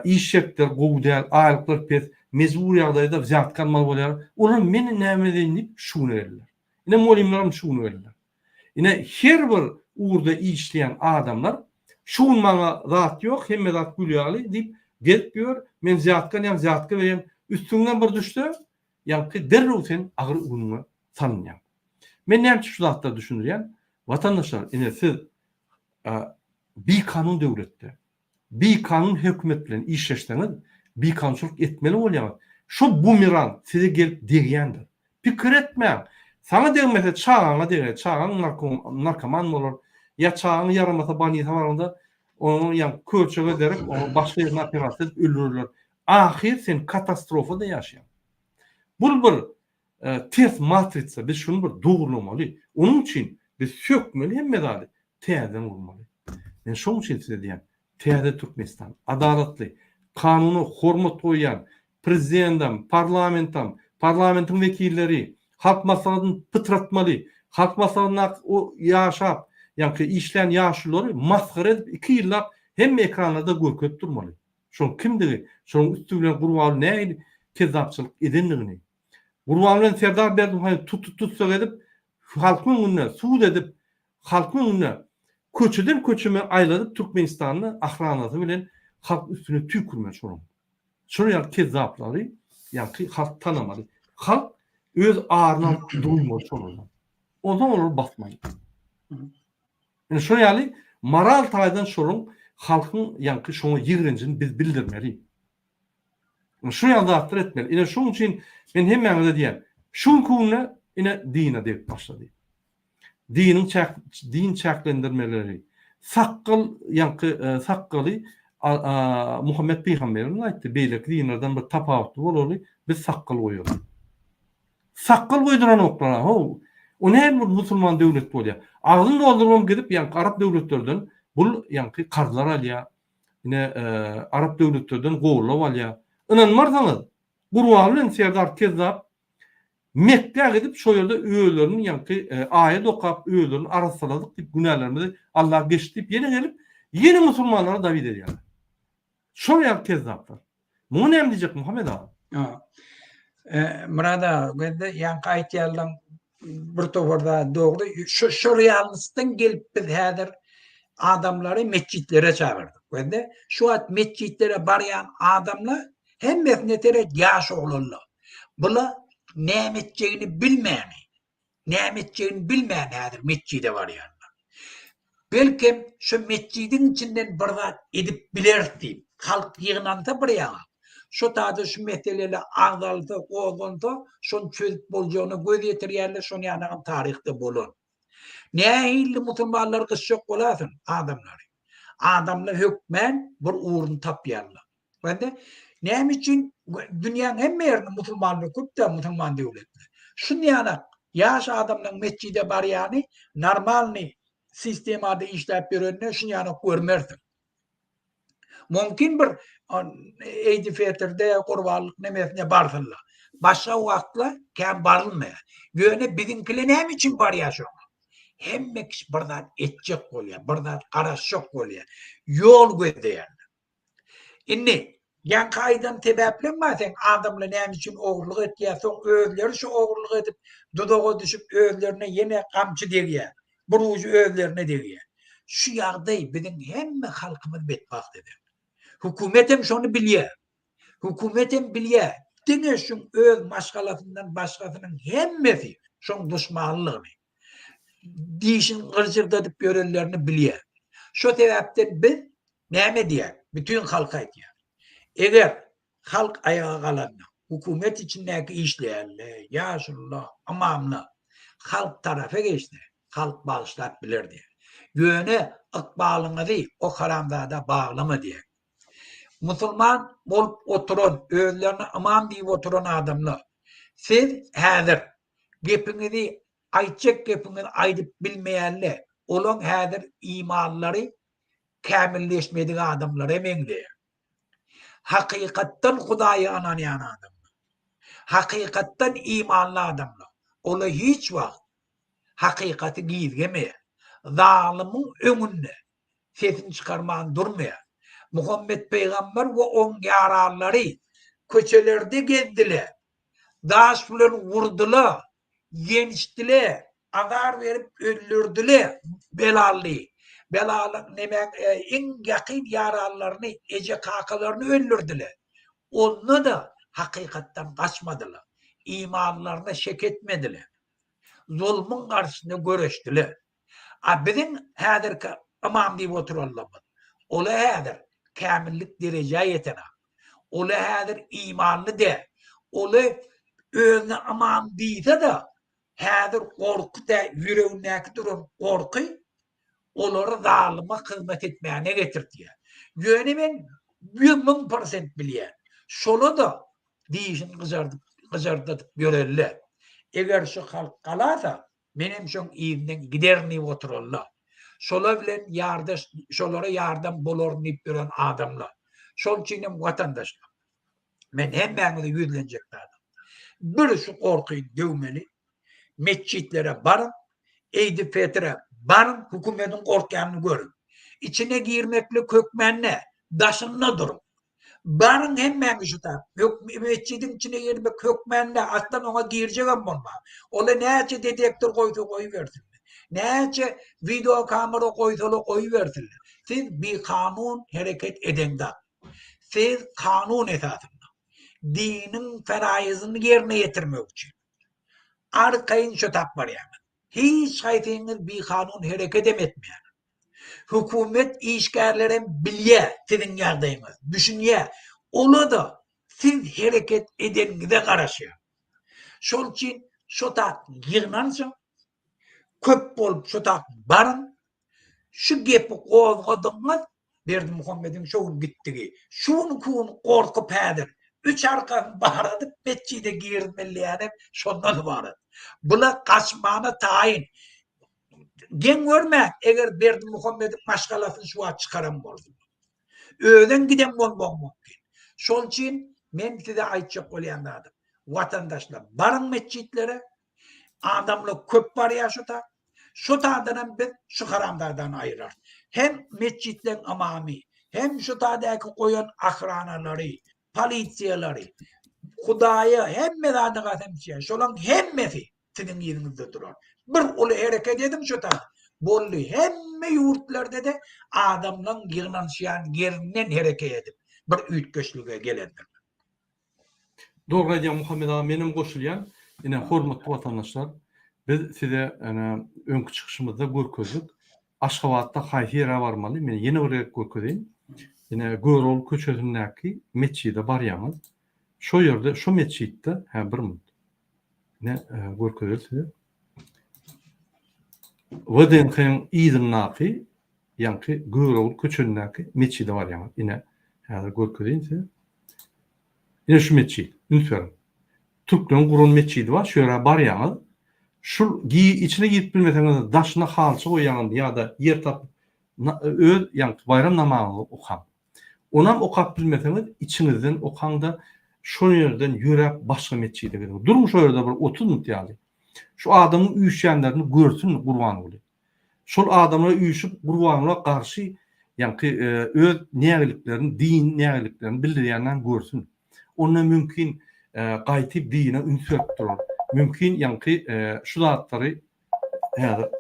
iş şertleri gowy däl, aýlyklar pes, mejbur ýagdaýda wzýatka almaly bolýarlar. Olar men näme edeýin diýip şu güne geldiler. Ine mugallymlaram şu güne geldiler. Ine her bir ugurda işleýän adamlar şu gün maňa zat ýok, hemme zat gül ýaly diýip gezip ýör, men wzýatka alýan, wzýatka berýän, üstüňden bir düşse, ýaňky derrew sen agyr günüňe salynýaň. Men näme üçin şu zatlary düşündirýän? Watandaşlar, ine siz bikanun döwletde, bikanun hökümet bilen işleşseňiz, bikanunçylyk etmeli bolýaňyz. Şo bumerang size gelip degýändir. Pikir etmäň. Saňa degmese çagaňa deger, çagaň narkoman bolar, ýa çagaň ýaramasa bolnisa baranda onuň ýa köçege derek oňa başga ýerine operasiýa edip öldürerler. Ahyr sen katastrofada ýaşaýaň. Bul bir ters matritsa, biz şuny bir dogrulamaly. Onuň üçin biz sökmeli hemme zady, täzeden gurmaly. Men şoň üçin size diýýän, täze Türkmenistan, adalatly, kanuna hormat goýýan Prezidendem, parlamentam, parlamentiň wekilleri Halk Maslahatyny pytratmaly. Halk Maslahatyndaky o ýaşap, ýaňky işlän ýaşululary masgara edip iki ýyllap hemme ekranlarda görkezip durmaly. Şoň kimdigi, şonuň üsti bilen Gurbanguly nähili kezzapçylyk edendigini. Gurbanguly bilen Serdar Berdimuhamedowy tutup tussag edip, halkyň öňünde sud edip, halkyň öňünde köçeden köçeme aýladyp Türkmenistanda ahranasy bilen halk üstüne tüýkürmeli şonuň. Şol ýaly kezzaplary ýaňky halk tanamaly. Halk öz aryny alyp duýmaly şolardan. Onsoň olary basmaly. Ine şol ýaly moral taýdan şolaryň halkyň ýaňky şoňa ýigrenjini biz bildirmeli. Ine şu ýaly zatlar etmeli. Ine şoň üçin men hemmäňize diýýän, şu günki günde ine dine degip başlady. Diniň çäk din çäklendirmeleri, sakgal ýaňky sakgaly Muhammet pygamberimiz aýtdy, beýleki dinlerden bir tapawutly bolaly, biz sakgal goýaly. Sakgal goýduranoklar how. O nähili bir musulman döwlet bolýar? Agzyny doldurybam gidip ýaňky arap döwletlerden bul ýaňky karzlar alýar. Ine arap döwletlerden goldaw alýar. Ynanmarsyňyz, Gurbanguly bilen Serdar Kezzap Mekgä gidip şo ýerde özlerini ýaňky aýat okap özlerini arassaladyk diýip günälerimizi Allah geçdi diýip ýene gelip ýene musulmanlara dawid edýärler. Şol ýaly kezzaplar. Muňa näme diýjek Muhammet aga? Myrat aga gözde ýaňky aýtýanlaň bir topar zat dogry. Şu şu realnostdan gelip biz häzir adamlary metjitlere çagyrdyk. Gözde şu wagt metjitlere barýan adamlar hemmesine seret ýaş oglanlar. Bula näme etjegini bilmäni, näme etjegini bilmän häzir metjide barýarlar. Belkem şu metjidiň içinden bir zat edip bileris diýip, halk ýygnansa bir ýaňa, şo taýda şu meseleler agzalsa, gozgansa, şony çözüp boljagyna göz ýetirýärler, şonuň ýanagam taryhda bolan. Nähili musulmanlary gysjak bolarsyň adamlary? Adamlar hökmän bir ugruny tapýarlar. Bende näme üçin dünýäň hemme ýerinde musulmanlar köp däl musulman döwletler. Şunýanak ýaş adamlaryň metjide barýany normalny sistemada işläp ýörenini şunýanak görmersiň. Mümkin bir Eýdi Fetrde gurbanlyk nemesine barsynlar. Başga wagtlar kän barylmaýar. Ýöne biziňkiler näme üçin barýar şoňa? Hemme kişi bir zat etjek bolýar, bir zat garaşjak bolýar. Ýol gözleýärler. Indi, ýaňky aýdan sebäpleň bar seň, adamlar näme üçin ogurlyk etýär, soň özleri şu ogurlyk edip, duzaga düşüp özlerine ýene gamçy degýär, bir ujy özlerine degýär. Şu ýagdaý biziň hemme halkymyzy betbagt eder. Hökümet hem şony bilýär. Hökümet hem bilýär, diňe şuň öz maşgalasyndan başgasynyň hemmesi şoň duşmanylygyny. Dişini gyrjyrdadyp ýörenlerini bilýär. Şo sebäpden biz näme diýýäris? Bütin halka aýdýarys. Eger halk aýaga galanda, hökümet içindäki işleýänler, ýaşulular, ymamlar halk tarapa geçse, halk bagyşlap biler diýýär. Ýöne ykbalyňyzy o haramzada baglama diýýär. Musulman bolup oturan, özlerine ymam diýip oturan adamlar, siz häzir Gepiňizi, aýtjak gepiňizi aýdyp bilmeýänle, olaň häzir imanlary kämilleşmedik adamlara meňzeýär. Hakykatdan Hudaýa ynanýan adamlar, hakykatdan imanly adamlar, olar hiç wagt hakykaty gizlemeýär. Zalymyň öňünde sesini çykarman durmaýar. Muhammet pygamber we oň ýaranlary köçelerde gezdiler, Daş bilen urdyla, ýençdile, azar berip öldürdile Belaly. Belaly nemäň iň ýakyn ýaranlaryny, eje-kakalaryny öldürdile. Onda-da hakykatdan gaçmadylar. Imanlaryna şek etmediler. Zulmuň garşysynda göreşdiler. A biziň häzirki ymam diýip oturanlarymyz, ola häzir kämillik derejä ýetenak. Ola häzir imanly däl. Oly özüne ymam diýse-de, häzir gorky dä ýüregindäki duran gorky olary zalyma hyzmat etmäne getirtýär. Ýöne men 1000 prosent bilýän. Şola-da dişini gyjardyp gyjardadyp ýörelle. Eger şu halk galasa, menem şoň yzyndan giderin diýip oturalla. Şolar bilen ýardaş, şolara ýardam bolaryn diýip ýören adamlar. Şol üçin hem watandaşlar, men hemmäňize ýüzlenjek zadym. Bir şu gorkyny döwmeli. Metjitlere baryň, Eýdi-Petre baryň, hökümetiň gorkýanyny görüň. Içine girmeklik hökmän däl, daşynda duruň. Baryň hemmäňiz şu tap. Metjidiň içine girmek hökmän däl, aslan oňa girjegem bolma. Ola näçe detektor goýsa goýubersinler. Näçe wideo kamera goýsalar goýubersinler. Siz bikanun hereket edeňzak. Siz kanun esasynda diniň feraýyzyny ýerine ýetirmek üçin arkaýyn şu tap barýaňyz. Hiç haýsyňyz bikanun herekedem etmeýäňiz. Hökümet işgärlerem bilýä siziň ýagdaýyňyzy, düşünýä. Ola-da siz hereket edeniňize garaşýar. Şol üçin şo tak ýygnanşyň, köp bolup şo tak baryň, şu gepi gozgadygyňyz Berdimuhamediň şo gün gitdigi, şu günki gün gorkup häzir üç arkasyny baradyp metjide girizmeliýänem şondan ybarat. Bula gaçmana taýyn. Geň görmäň, eger Berdimuhamediň maşgalasyny şu wagt çykaran bolsalar. Özem giden bolmagy mümkin. Şol üçin men size aýtjak bolýan zadym, watandaşlar, baryň metjitlere, adamlar köp barýar şu ta. Şu tadanam biz şu haramzadany aýyrarys. Hem metjitleň ymamy, hem şu tadäki goýan ahranalary, polisiýalary, Hudaýa hemme zada gasam içýän, şolaň hemmesi siziň yzyňyzda durar. Bir uly hereket ediň şu taýda. Boldy. Hemme ýurtlarda-da adamlaň ýygnanyşýan ýerinden hereket edip bir üýtgeşlige gelendir. Dogry aýdýaň Muhammet aga menem goşulýan. Ine hormatly watandaşlar biz size ene öňki çykyşymyzda görkezdik. Aşgabatda haýsy ýere barmaly men ýene bir gezek görkezeýin. Ine Görogly köçesindäki metjide barýaňyz. Şo ýerde şo metjitde hä bir minut. Ine görkezeli size. WDNH-yň yzyndaky ýaňky Görogly köçesindäki metjide barýaňyz. Ine häzir görkezeýin size. Ine şu metjit. Üns beriň. Türkleriň guran metjidi bar, şu ýere barýaňyz. Şul içine girip bilmeseňiz daşyna halça goýýaňyz ýa-da ýer tapyp öz ýaňky baýram namazyňyzy okaň. Onam okap bilmeseňiz içiňizden okaňda şol ýerden ýöräp başga metjide gidiň. Duruň şo ýerde bir 30 minut ýaly. Şu adamyň üýşýänlerini görsün Gurbanguly. Şol adamlar üýşüp Gurbangula garşy ýaňky öz nägiliklerini, din nägiliklerini bildirýänlerini görsün. Onda mümkin gaýtyp dine üns berip durar. Mümkin ýaňky şu zatlary häzir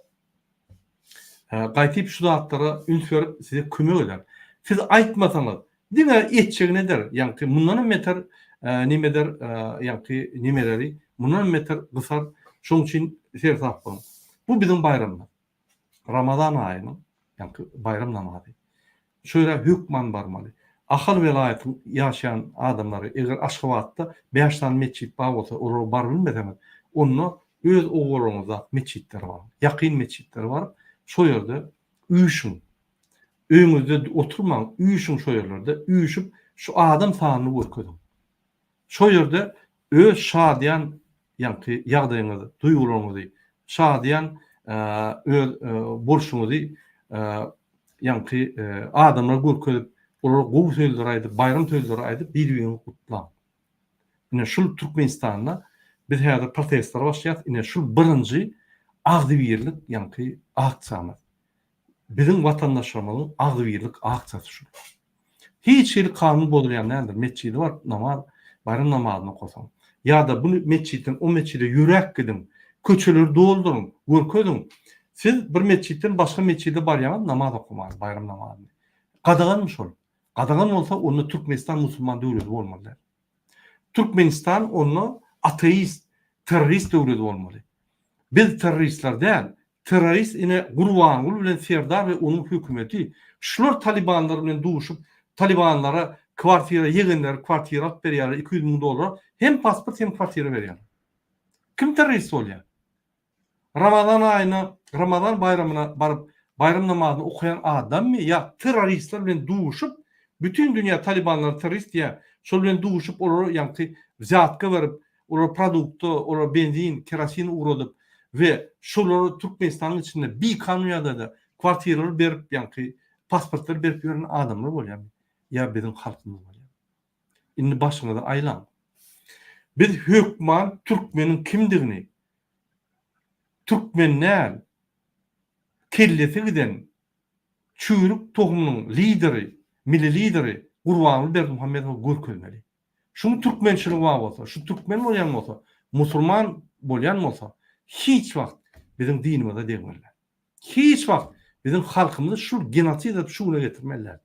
gaýtyp şu zatlara üns berip size kömek eder. Siz aýtmasaňyz diňe etjegini eder, ýaňky mundanam beter neme eder, ýaňky nemeleri mundanam beter gysar. Şonuň üçin seresap boluň. Bu biziň baýramymyz. Ramazan aýynyň ýaňky baýram namazy. Şu ýere hökman barmaly. Ahal welaýatyň ýaşaýan adamlary eger Aşgabatda bäş sany metjit bar bolsa olara barybilmeseňiz onda öz obalaryňyzdaky metjitlere baryň. Ýakyn metjitlere baryp şo ýerde üýşüň. Öýüňizde oturmaň üýşüň şo ýerlerde üýşüp şu adam sanyny görkeziň. Şo ýerde öz şadyýan ýaňky ýagdaýyňyzy, duýgularyňyzy, şadyýan öz bolşuňyzy ýaňky adamlara görkezip, olara gowy sözleri aýdyp, baýram sözleri aýdyp bir-biriňizi gutlaň. Ine şul Türkmenistanda biz häzir protestlere başlaýarys. Ine şul birinji agzybirlik ýaňky aksiýamyz. Biziň watandaşlarymyzyň agzybirlik aksiýasy şul. Hiç hili kanun bozulýan däldir. Metjide baryp namaz, baýram namazyny okasaň. Ýa-da bu metjitden o metjide ýöräp gidiň. Köçeleri dolduryň, görkeziň. Siz bir metjitden başga metjide barýaňyz namaz okamaga, baýram namazyny. Gadaganmy şol? Gadagan bolsa onda Türkmenistan musulman döwleti bolmaly däl. Türkmenistan onda ateist, terrorist döwleti bolmaly. Biz terroristler däl, terrorist ine Gurbanguly bilen Serdar we onuň hökümeti. Şular talybanlar bilen duşup, talybanlara kwartira, ýegenleri kwartira alyp berýärler 200 müň dollara. Hem pasport hem kwartira berýärler. Kim terrorist bolýar? Ramazan aýyna, Ramazan baýramyna baryp, baýram namazyny okaýan adammy ýa terroristler bilen duşup, bütin dünýä talibanlara terrorist diýýär, şol bilen duşup olara ýaňky wzýatka berip, olara produkta, olara benzin, kerosin ugradyp we şolara Türkmenistanyň içinde bikanun ýagdaýda kwartiralar berip ýaňky pasportlar berip ýören adamlar bolýarmy ýa biziň halkymyz bolýarmy? Indi başyňyzy aýlaň. Biz hökman türkmeniň kimdigini, türkmen däl, kellesi giden çüýrük tohumynyň lideri, milli lideri Gurbanguly Berdimuhamedowa görkezmeli. Şuň türkmençiligi bar bolsa, şu türkmen bolýan bolsa, musulman bolýan bolsa, hiç wagt biziň dinimize degmeliler. Hiç wagt biziň halkymyzy şul genosid edip şu güne getirmeliler.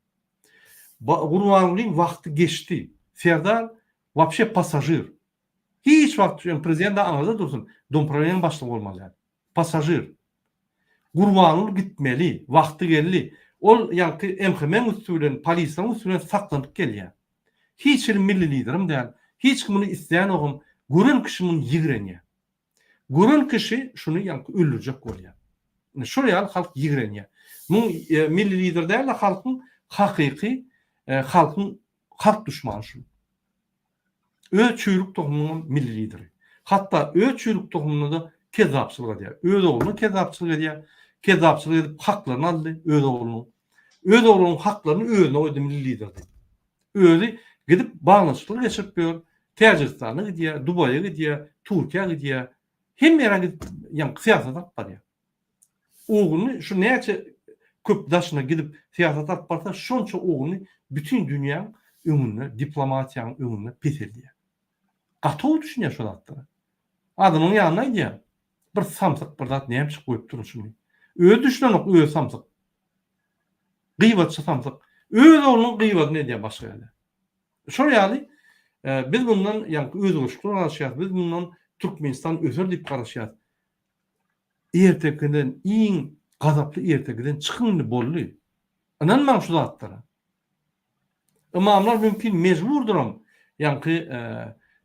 Gurbangulyň wagty geçdi. Serdar wapşe passažir. Hiç wagt şu prezident aňyrda dursun, domprowleniýanyň başlygy bolmaly däl. Passažir. Gurbanguly gitmeli, wagty geldi. Ol ýaňky MHM-iň üsti bilen, polisleriň üsti bilen saklanyp gelýär. Hiç hili milli liderem däl, hiç kim muny islänogam, gören kişi muny ýigrenýär. Gören kişi şuny ýaňky öldürjek bolýar. Ine şol ýaly halk ýigrenýär. Muň milli lider däl-de halkyň hakyky halkyň halk duşmany şul. Öz çüýrük tohumynyňam milli lideri. Hatda öz çüýrük tohumyna-da kezzapçylyk edýär. Öz ogluna kezzapçylyk edýär. Kezzapçylyk edip haklaryny aldy öz oglunyň. Öz oglunyň haklaryny özüne goýdy milli lider diýip. Özi gidip baglanyşyklar geçirip ýör. Täjigistana gidýär, Dubaýa gidýär, Türkiýä gidýär. Hemme ýere gidip ýaňky syýasat alyp barýar. Ogluny şu näçe köp daşyna gidip syýasat alyp barsa şonça ogluny bütin dünýäň öňünde diplomatiýanyň öňünde peseldýär. Gaty gowy düşünýär şo zatlara. Adamyň ýanynda aýdýar. Bir samsyk bir zat näme üçin goýup durun şuny. Özi düşünenok özi samsyk. Gybatçy samsyk. Öz oglunyň gybadyny edýär başga ýerde. Şol ýaly biz bundan ýaňky özgerişlikler garaşýarys. Biz bundan Türkmenistan öser diýip garaşýarys. Ertekiden iň gazaply ertekiden çykyň indi boldy. Ynanmaň şu zatlara. Ymamlar mümkin mejburdyram ýaňky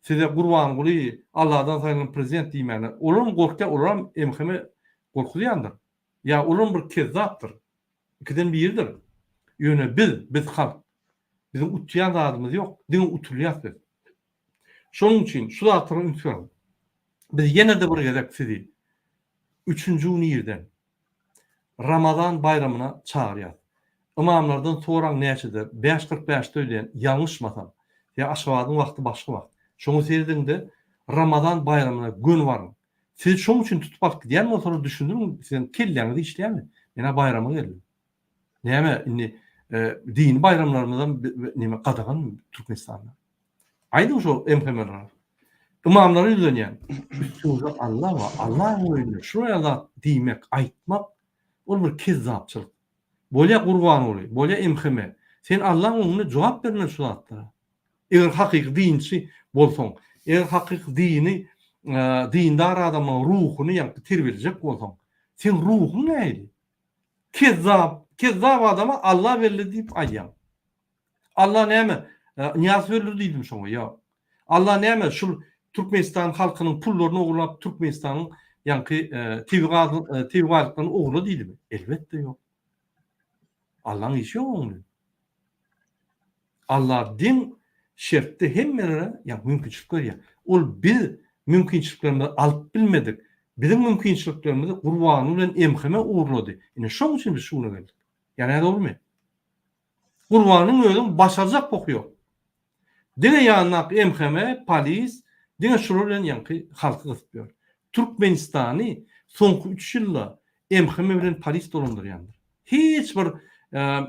size Gurbanguly Alladan saýlanan prezident diýmäne. Olaram gorkýar olaram MHM gorkuzýandyr. Ýa olam bir kezzapdyr. Ikiden biridir. Ýöne biz, biz halk. Biziň utýan zadymyz ýok, diňe utulýas biz. Şonuň üçin şu zatlara üns beriň. Biz ýene-de bir gezek sizi üçünji gün irden Ramazan baýramyna çagyrýas. Ymamlardan soraň näçede, bäş 45-de öýlän, ýalňyşmasam. Ýa Aşgabadyň wagty başga wagt. Şoňa serediň-de, Ramazan baýramyna göni baryň. Sizi şoň üçin tutup alyp gidýän bolsalar düşündiriň, siziň kelläňiz işleýärmi? Men-ä baýrama geldim. Näme indi dini baýramlarymyzam neme gadaganmy Türkmenistanda? Aýdyň şo MHM-lere. Ymamlara ýüzlenýän. Üstüňizde Alla bar. Allaň öýünde şular ýaly zat diýmek, aýtmak ol bir kezzapçylyk. Bolýa Gurbanguly, bolýa MHM. Sen Allaň öňünde jogap bermeli şu zatlara. Eger hakyky dinçi bolsaň, eger hakyky dini dindar adamyň ruhuny ýaňky terbiýelejek bolsaň, seň ruhuň nähili? Kezzap, kezzap adama Alla belli diýip aýdýaň. Alla näme, Nyýazow öldürdi diýdim şoňa, ýok. Alla näme, şul Türkmenistan halkynyň pullaryny ogurlap Türkmenistanyň ýaňky tebigy gaz, tebigy baýlyklaryny ogurla diýdimi? Elbetde ýok. Allaň işi ýok oň bilen. Alla deň şertde hemmelere ýa mümkinçilik berýär. Ol biz mümkinçiliklerimizi alyp bilmedik. Biziň mümkinçiliklerimizi Gurbanguly bilen MHM ogurlady. Ine şoň üçin biz şu güne geldik. Ýa nädogrymy? Gurbanyň özüniň başarjak boky ýok. Diňe ýanyndaky MHM, polis, diňe şular bilen ýaňky halky gysyp ýör. Türkmenistany soňky üç ýylda MHM bilen polis dolandyrýandyr. Hiç bir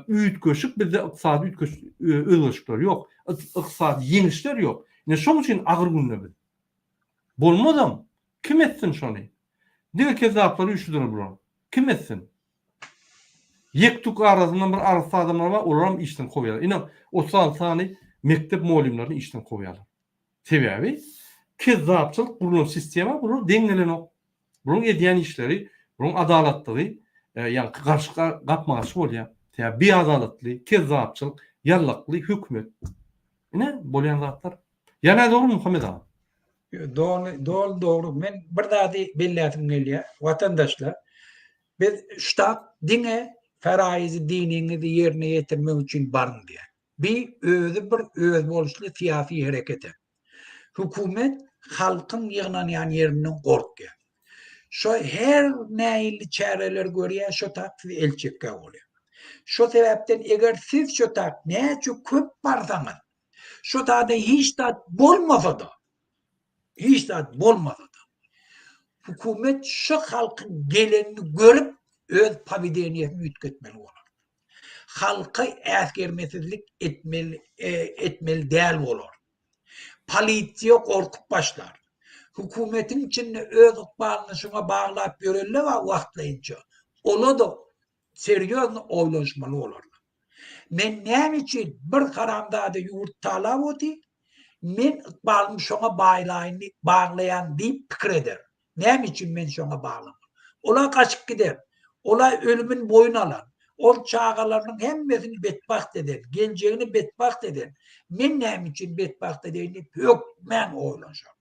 üýtgeşik bizde ykdysady özgerişikler ýok. Ykdysady ýeňişler ýok. Ine şoň üçin agyr günde biz. Bolmazam. Kim etsin şony? Diňe kezzaplar üýşüdiler bular. Kim etsin? Ýek-tük arasyndan bir arassa adamlar bar, olaram işden kowýarlar. Ine, 36 sany mekdep mugallymlaryny işden kowýarlar. Sebäbi kezzapçylyk gurlan sistema bular deň gelenok. Bularyň edýän işleri, bularyň adalatlygy ýaňky garşy gapma-garşy bolýar. Sebäbi biadalatly, kezzapçylyk, ýallakly hökümet. Ine, bolýan zatlar. Ýa nädogry Muhammet aga? Doly, doly dogry. Men bir zady belläsim gelýär. Watandaşlar, biz ştab diňe faraýyzy diniňizi ýerine ýetirmek üçin baryň diýýär. Bi özi bir özboluşly syýasy hereket. Hökümet halkyň ýygnanýan ýerinden gorkýar. Şo her nähili çäreler görýär, şo tap siz el çekgä bolýar. Şo sebäpden eger siz şo tap näçe köp barsaňyz, şo tada hiç zat bolmasa-da, hiç zat bolmasa-da, hökümet şo halkyň gelenini görüp öz powedeniýesini üýtgetmeli bolar. Halka äsgermesizlik etmeli etmeli däl bolar. Polisiýa gorkup başlar. Hökümetiň içinde öz ykbalyny şuňa baglap ýörenler bar wagtlaýynça. Ola-da serýozny oýlanyşmaly bolarlar. Men näme üçin bir haramzada ýurt talap otyr, men ykbalymy şoňa baýlaýyn diýip baglaýan diýip pikir eder. Näme üçin men şoňa baglamaly? Ola gaçyp gider. Ola ölümin boýun alan. Ol çagalarynyň hemmesini betbagt eden, geljegini betbagt eden. Men näme üçin betbagt edeýin diýip hökmän oýlanşar.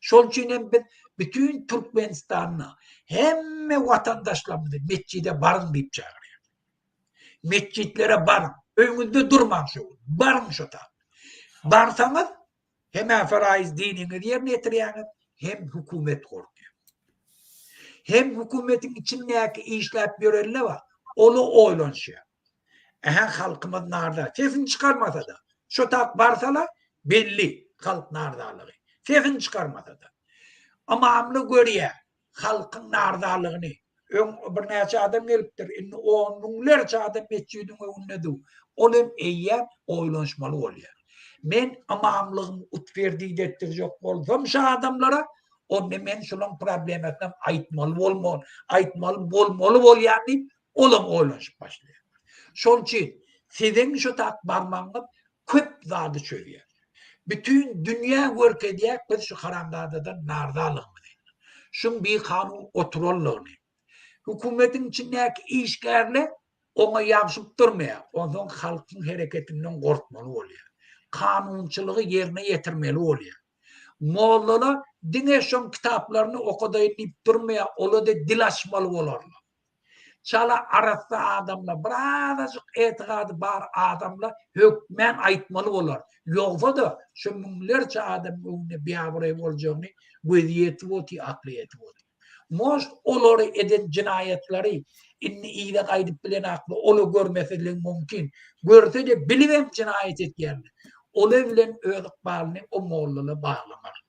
Şol üçin hem biz bütin Türkmenistanda hemme watandaşlarymyzy metjide baryň diýip çagyrýarys. Metjitlere baryň. Öýüňizde durmaň şo gün. Baryň şo ta. Barsaňyz hem-ä faraýyz diniňizi ýerine ýetirýäňiz, hem hökümet gorkýar. Hem hökümetiň içindäki işläp ýörenler bar, ola oýlanyşýar. Ähä halkymyz narza. Sesini çykarmasa-da, şo tak barsalar belli halk narzalygy. Sesini çykarmasa-da. Ymamly görýär. Halkyň narzalygyny. Öň birnäçe adam gelipdir, indi on müňlerçe adam metjidiň öňünde dur. Ol hem eýýäm oýlanyşmaly bolýar. Men ymamlygymy utwerdit etdirjek bolsam şu adamlara, onda men şulaň problemasynam aýtmaly bolmaly, aýtmaly bolmaly bolýan diýip, olam oýlanyşyp başlaýar. Şol üçin siziň şu tak barmagyňyz köp zady çözýär. Bütin dünýä görkezýär biz şu haramzadadan narzalygymyzy. Şuň bikanun oturanlygyny. Hökümetiň içindäki işgärler oňa ýabşyp durmaýar. Onsoň halkyň hereketinden gorkmaly bolýar. Kanunçylygy ýerine ýetirmeli bolýar. Mollalar diňe şoň kitaplaryny okadaýyn diýip durmaýar, ola-da dil açmaly bolarlar. Çala arassa adamlar, birazajyk etigady bar adamlar hökmän aýtmaly bolar. Ýogsa-da şu müňlerçe adamyň öňünde biabraý boljagyny gözi ýetip otyr, akly ýetip otyr. Может olary eden jenaýatlary indi yza gaýdyp bilenakmy, ola görmesizligi mümkin. Görse-de bilibem jenaýat etýärler. Ola bilen öz ykbalyny o mollalar baglamar.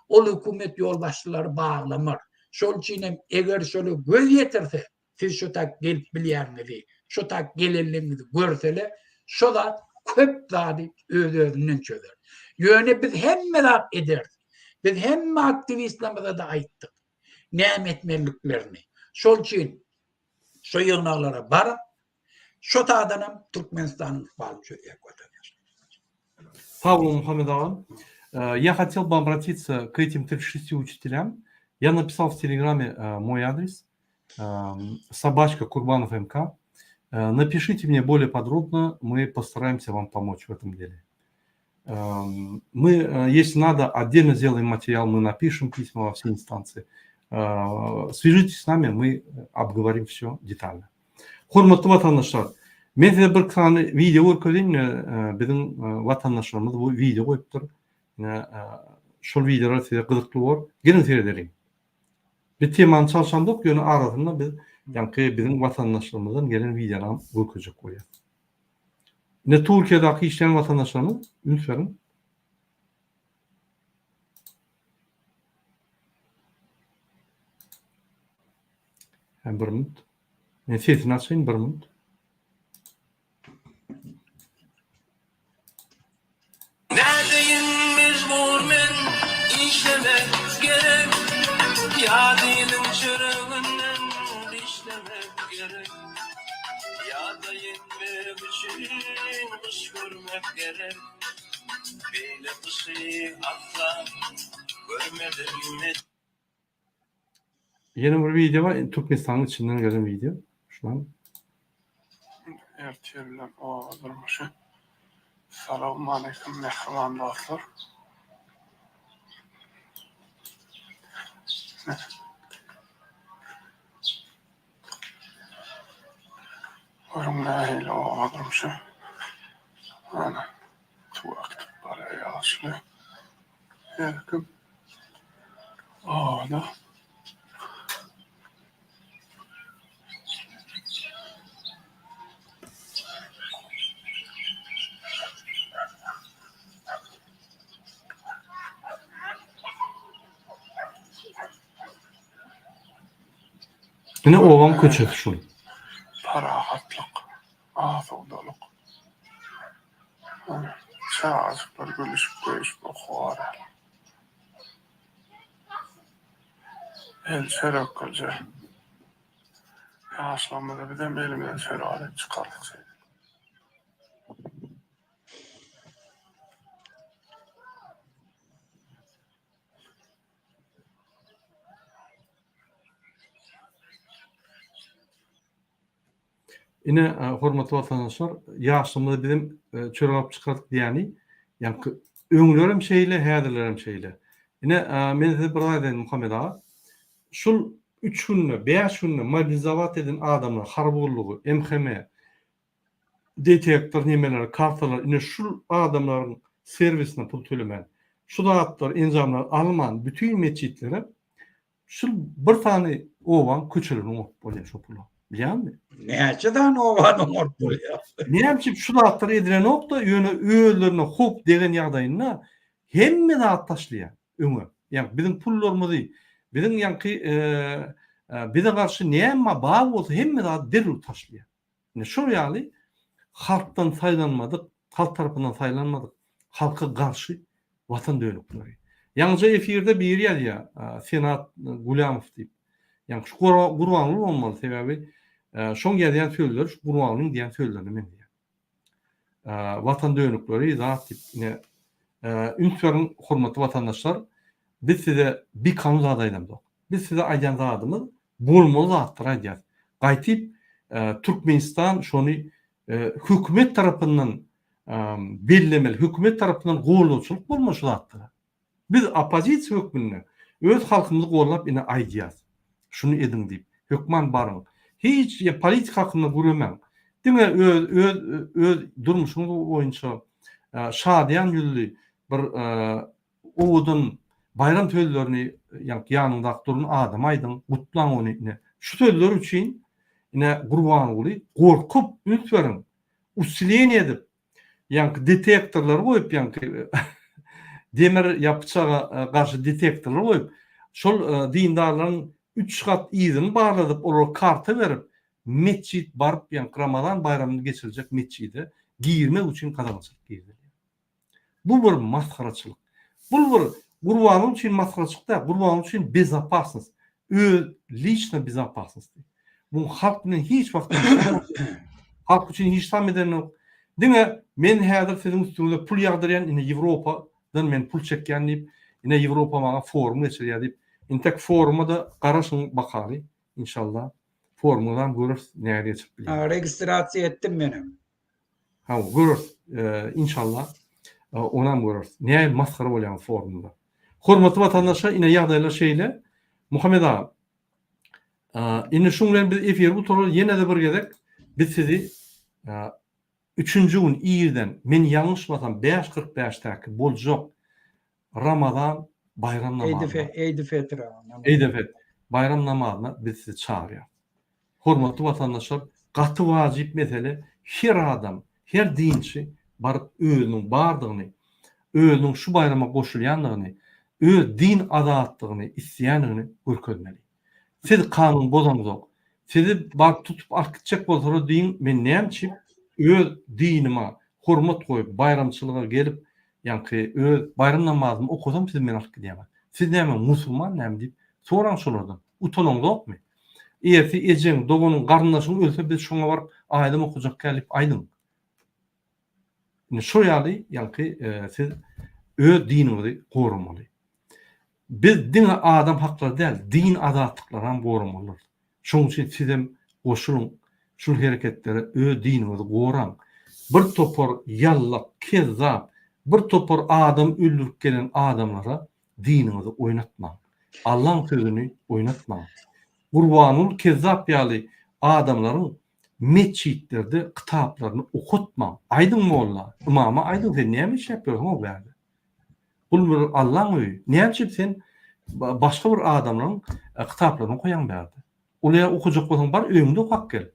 Ol hökümet ýolbaşçylary baglamar. Şol üçin hem eger şola göz ýetirse, siz şo tak gelip bilýäniňizi, şo tak gelenligiňizi görsele, şo zat köp zady öz-özünden çözer. Ýöne biz hemme zat ederis. Biz hemme aktiwistlerimize-de aýtdyk, näme etmeliliklerini. Şol üçin şo ýygnaklara baryň, Şo taýdanam Türkmenistanyň ykbalyny çözýär watandaşlar. Sag boluň Muhammet agam. Я хотел бы обратиться к этим 36 учителям. Я написал в Телеграме мой адрес собачка Курбанов МК. Напишите мне более подробно, мы постараемся вам помочь в этом деле. Мы, если надо, отдельно сделаем материал, мы напишем письма во все инстанции. Свяжитесь с нами, мы обговорим все детально. Hormatly watandaşlar, men size bir sany wideo görkezeýin, biziň watandaşlarymyz bu wideo goýupdyr. Ine, şol wideolar size gyzykly bolar. Geliň seredeliň. Biz temany çalşamzok, ýöne arasynda biz ýaňky biziň watandaşlarymyzdan gelen wideony görkezjek bolýas. Ine Türkiýedäki işleýän watandaşlarymyz üns beriň. Hä bir minut. Men sesini açaýyn bir minut. Nädeýin mejbur men işlemek gerek Ýa diliň çöreginden dişlemek gerek Ýa-da ýetmek üçin gyş görmek gerek Beýle gyşy asla görmedim men. Ýene bir wideo bar, Türkmenistanyň içinden gelen wideo. Şulam. Ertir bilen oba durmuşy. Salowmaleýkim mähriban dostlar. Görüň nähili oba durmuşy. Ana, suw akyp barýar ýaşly. Her kim obada. Ine obaň köçesi şul. Parahatlyk, asudalyk. Ana, çagajyklar gülüşip-degişip okuwa barýarlar. El çörekgilje. Ýaşlygymyzda bizem elimize çörek alyp çykardyk şeýdip. Ine, hormatly watandaşlar, ýaşlygymyzda bizem çörek alyp çykardyk diýýäni, ýaňky öňlerem şeýle, häzirlerem şeýle. Ine, men size bir zat aýdaýyn, Muhammet aga. Şul üç günde, bäş günde mobilizowat eden adamlar, harby gullugy, MHM, detektor nemeleri, kartalar, ine şul adamlaryň serwisine pul tölemän, şu zatlary, enjamlary alman, bütin metjitlere Şul bir sany obaň köçelerini oňaryp bolýar şo pula. Bilýäňmi? Näçe sany obany oňaryp bolýar? Näme üçin şu zatlar edilenok-da, ýöne özlerine howp degen ýagdaýynda hemme zat taşlaýar öňe. Ýagny biziň pullarymyzy, biziň ýaňky bize garşy näme bar bolsa hemme zady derrew taşlaýar. Ine şol ýaly halkdan saýlanmadyk, halk tarapyndan saýlanmadyk, halka garşy watan dönükleri. Ýaňyja efirde biri ýazýar, Senat Gulýamow diýip. Ýaňky şu Gurbanguly bolmaly, sebäbi şoň ýazýan sözleri şu Gurbangulyň diýýän sözlerine meňzeýär. Watan dönükleri zat diýip ine üns beriň hormatly watandaşlar, biz size bikanun zat aýdamzok. Biz size aýdýan zadymyz bolmaly zatlary aýdýas. Gaýtyp Türkmenistan şony hökümet tarapyndan bellemeli, hökümet tarapyndan goldawçylyk bolmaly şu zatlara. Biz oppozisiýa hökmünde öz halkymyzy gollap ine aýdýas. Şuny ediň diýip. Hökman baryň. Hiç politika hakynda gürlemäň. Diňe öz öz öz durmuşyňyz boýunça şadyýan ýüzli bir owadan baýram sözlerini ýaňky ýanyňdaky duran adama aýdyň, gutlaň ony ine. Şu sözler üçin ine Gurbanguly gorkup üns beriň, usileniýe edip, ýaňky detektorlary goýup ýaňky demir ýa pyçaga garşy detektorlar goýup, şol dindarlaryň üç gat yzyny barladyp olara karta berip metjit baryp ýaňky Ramazan baýramyny geçiriljek metjide girmek üçin gadagançylyk girizilýär. Bu bir masgaraçylyk. Bul bir Gurbanow üçin masgaraçylyk däl, Gurbanow üçin bezopasnost, öz liçno bezopasnosti. Bu halk bilen hiç wagt halk üçin hiç zat edenok. Diňe men häzir siziň üstüňize pul ýagdyrýan, ine Ýewropadan men pul çekýän diýip, ine Ýewropa maňa forum geçirýär diýip, intek foruma-da garaşyň bakaly, inşallah. Forumyňyzam göreris nähili geçirip bilýän. Registrasiýa etdim menem. Hawa göreris inşallah onam göreris. Nähili masgara bolýaňyz forumda. Hormatly watandaşlar ine ýagdaýlar şeýle. Muhammet aga indi şuň bilen biz efiri gutaraly ýene-de bir gezek biz sizi üçünji gün irden men ýalňyşmasam 5.45-däki boljak Ramazan baýram namazyna Eýdi Fetr Eýdi Fetr baýram namazyna biz sizi çagyrýarys. Hormatly watandaşlar, gaty wajyp mesele, her adam, her dinçi baryp özüniň bardygyny, özüniň şu baýrama goşulýandygyny, öz din azatlygyny isleýändigini görkezmeli. Siz kanun bozaňzok. Sizi baryp tutup alyp gitjek bolsalar diýiň, men näme üçin öz dinime hormat goýup, baýramçylyga gelip, ýaňky öz baýram namazymy okasam siz meni alyp gidýäňiz. Siz näme musulman näme diýip soraň şolardan. Utanaňzokmy? Ertir ejeň, doganyň, garyndaşyň ölse biz şoňa baryp aýdym okajakkä diýip aýdyň. Indi şo ýaly ýaňky siz öz diniňizi goramaly. Biz diňe adam haklary däl, din azatlyklaram goramalydyrys. Şoň üçin sizem goşulyň şul hereketlere öz diniňizi goraň. Bir topar ýallak, kezzap, bir topar adam öldürip gelen adamlara diniňizi oýnatmaň. Allaň sözüni oýnatmaň. Gurbanguly kezzap ýaly adamlaryň metjitlerde kitaplaryny okatmaň. Aýdyň molla, ymama aýdyň sen näme işläp ýörsüň o bärde? Bul bir Allaň öýi. Näme üçin sen başga bir adamlaryň kitaplaryny okaýaň bärde? Ol ýa okajak bolsaň bar öýüňde okap gel.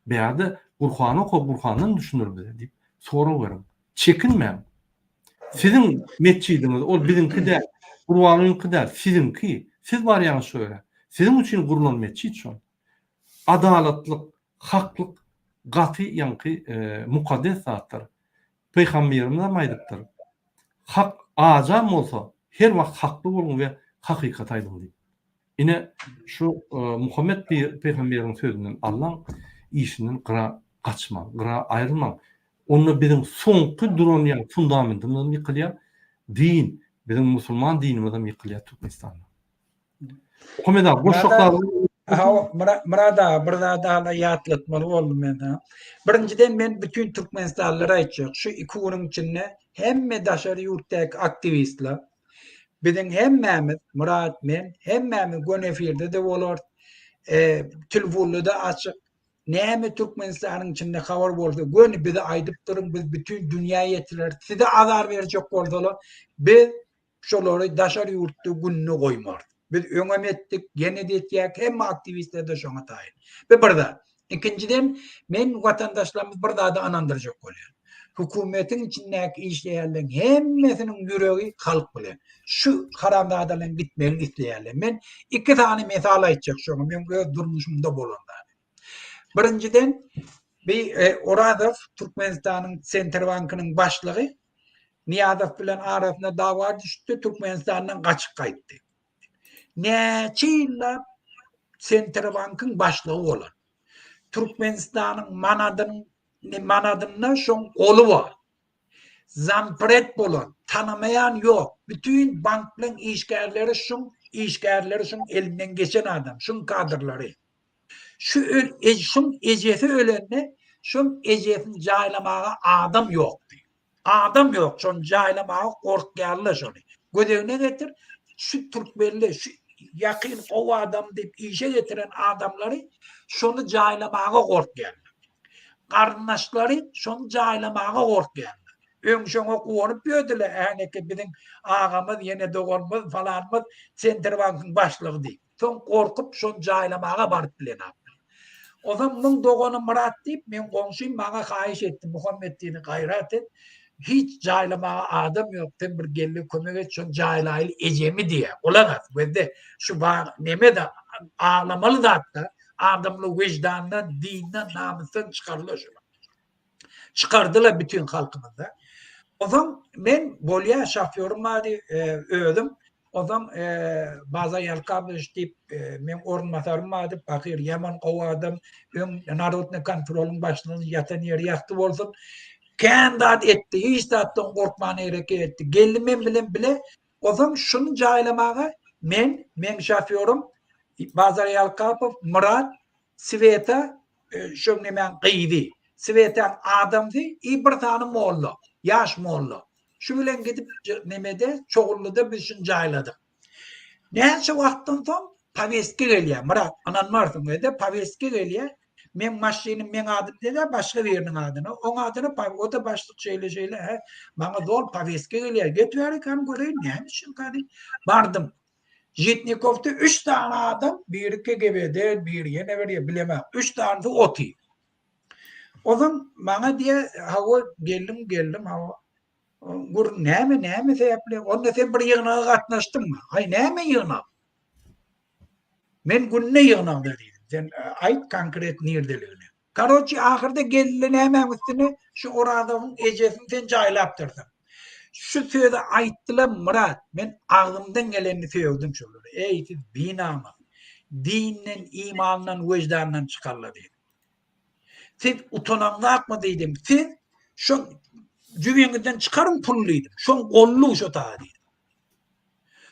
Bärde Gurhany oka, Gurhandan düşündir bize diýip sorag beriň. Çekinmäň. Siziň metjidiňiz, ol biziňki däl, Gurbangulyňky däl, siziňki. Siz barýaňyz şo ýere. Siziň üçin gurlan metjit şol. Adalatlyk, haklyk gaty ýaňky mukaddes zatdyr. Pygamberimizem aýdypdyr. Hak ajam bolsa, her wagt hakly boluň we hakykaty aýdyň diýip. Ine, şu Muhammet pygamberiň sözünden Allaň işinden gyra gaçmaň, gyra aýrylmaň. Onda biziň soňky duran ýaly fundamentimizem ýykylýar, din, biziň musulman dinimizem ýykylýar Türkmenistanda. Muhammet aga, goşjak zadyňyz Hawa, Myrat aga, bir zady hala ýatlatmaly boldum men saňa. Birinjiden men bütin türkmenistanlylara aýtjak, şu iki günüň içinde hemme daşary ýurtdaky aktiwistler, Biziň hemmämiz, Myrat, men, hemmämiz göni efirde-de bolarys, telefonda-da açyk. Näme Türkmenistanyň içinde habar bolsa, göni bize aýdyp duruň, biz bütin dünýä ýetireris. Size azar berjek bolsalar, biz şolary daşary ýurtda gününe goýmarys. Biz öňem etdik, ýene-de etýäk, hemme aktiwistler-de şoňa taýyn. Bu bir zat. Ikinjiden, men watandaşlarymyzy bir zada ynandyrjak bolýan. Hökümetiň içindäki işleýänleriň hemmesiniň ýüregi halk bilen. Şu haramzadalaryň gitmegini isleýärler. Men iki sany mysal aýtjak şoňa, meň öz durmuşymda bolan zat. Birinjiden, bi e, Orazow Türkmenistanyň Sentrbankynyň başlygy Nyýazow bilen arasynda dawa düşdi, Türkmenistandan gaçyp gaýtdy. Näçe ýyllap Sentrbankyň başlygy bolan. Türkmenistanyň manadynyň manadynda şoň goly bar. Zampred bolan, tanamaýan ýok. Bütin banklaryň işgärleri şuň işgärleri şuň elinden geçen adam, şuň kadrlary. Şu şuň ejesi ölende şuň ejesini jaýlamaga adam ýokdy. Adam ýok, şony jaýlamaga gorkýarlar şony. Göz öňüne getir, şu türkmenli, şu ýakyn gowy adam diýip işe getiren adamlary şony jaýlamaga gorkýarlar. Garyndaşlary şony jaýlamaga gorkýarlar. Öň şoňa guwanyp ýördüler, äneke biziň agamyz, ýene doganymyz, falanymyz Sentrbankyň başlygy diýip. Soň gorkup şony jaýlamaga baryp bilenaklar. Onsoň muň dogany Myrat diýip, meň goňşym maňa haýyş etdi, Muhammet diýdi, gaýrat et, hiç jaýlamaga adam ýok, sen bir gel-de kömek et, şony jaýlaýly ejemi diýýär. Gulak as, gözle, şu neme-de, aglamaly zat-da, adamly wyždandan, dinden, namysdan çykarylar şular. Çykardylar bütin halkymyzda. Onsoň men bolýa şofýorym bardy, özüm. Onsoň Bazar Ýalkabowiç diýip meň orunbasarym bardy, pahyr ýaman gowy adam, öň narodnyý kontrolyň başlygy ýatan ýeri ýagty bolsun. Kän zat etdi, hiç zatdan gorkman hereket etdi. Geldi men bilen bile. Onsoň şuny jaýlamaga men, meň şofýorym Bazar Ýalkapow, Myrat, Sweta şo nemäň gyzy, Swetaň adamsy i bir sany molla, ýaş molla. Şu bilen gidip nemede Çogullyda biz şuny jaýladyk. Näçe wagtdan soň powestke gelýär. Myrat, ynanmarsyň öýde powestke gelýär. Meň maşynym meň adym däl, başga biriniň adyna. Oň adyna o-da başlyk şeýle-şeýle, hä, maňa zol powestke gelýär. Getiräýerik hany göreýin, näme üçinka diýip bardym. Žitnikowda üç sany adam, biri KGB-den, biri ýene bir ýer, bilemok, üç sanysy otyr. Onsoň maňa diýýär, hawa, geldim, geldim, hawa. Gür, näme, näme sebäpli? Onda sen bir ýygnaga gatnaşdyňmy? Aý, näme ýygnak? Men günde ýygnakda diýdim. Sen aýt konkret nirdeligini. Karoçi ahyrda geldi nämäň üstüne şu Orazowyň ejesini sen jaýlapdyrsyň. Şu sözi aýtdylar Myrat men agzymdan gelenini sögdüm şolara. Eý siz binamys. Dinden imandan wejdandan çykarlar diýdim. Siz utanaňzakmy diýdim. Siz şo jübiňizden çykaryň pul diýdim. Şoň gollugy şo taýda diýdim.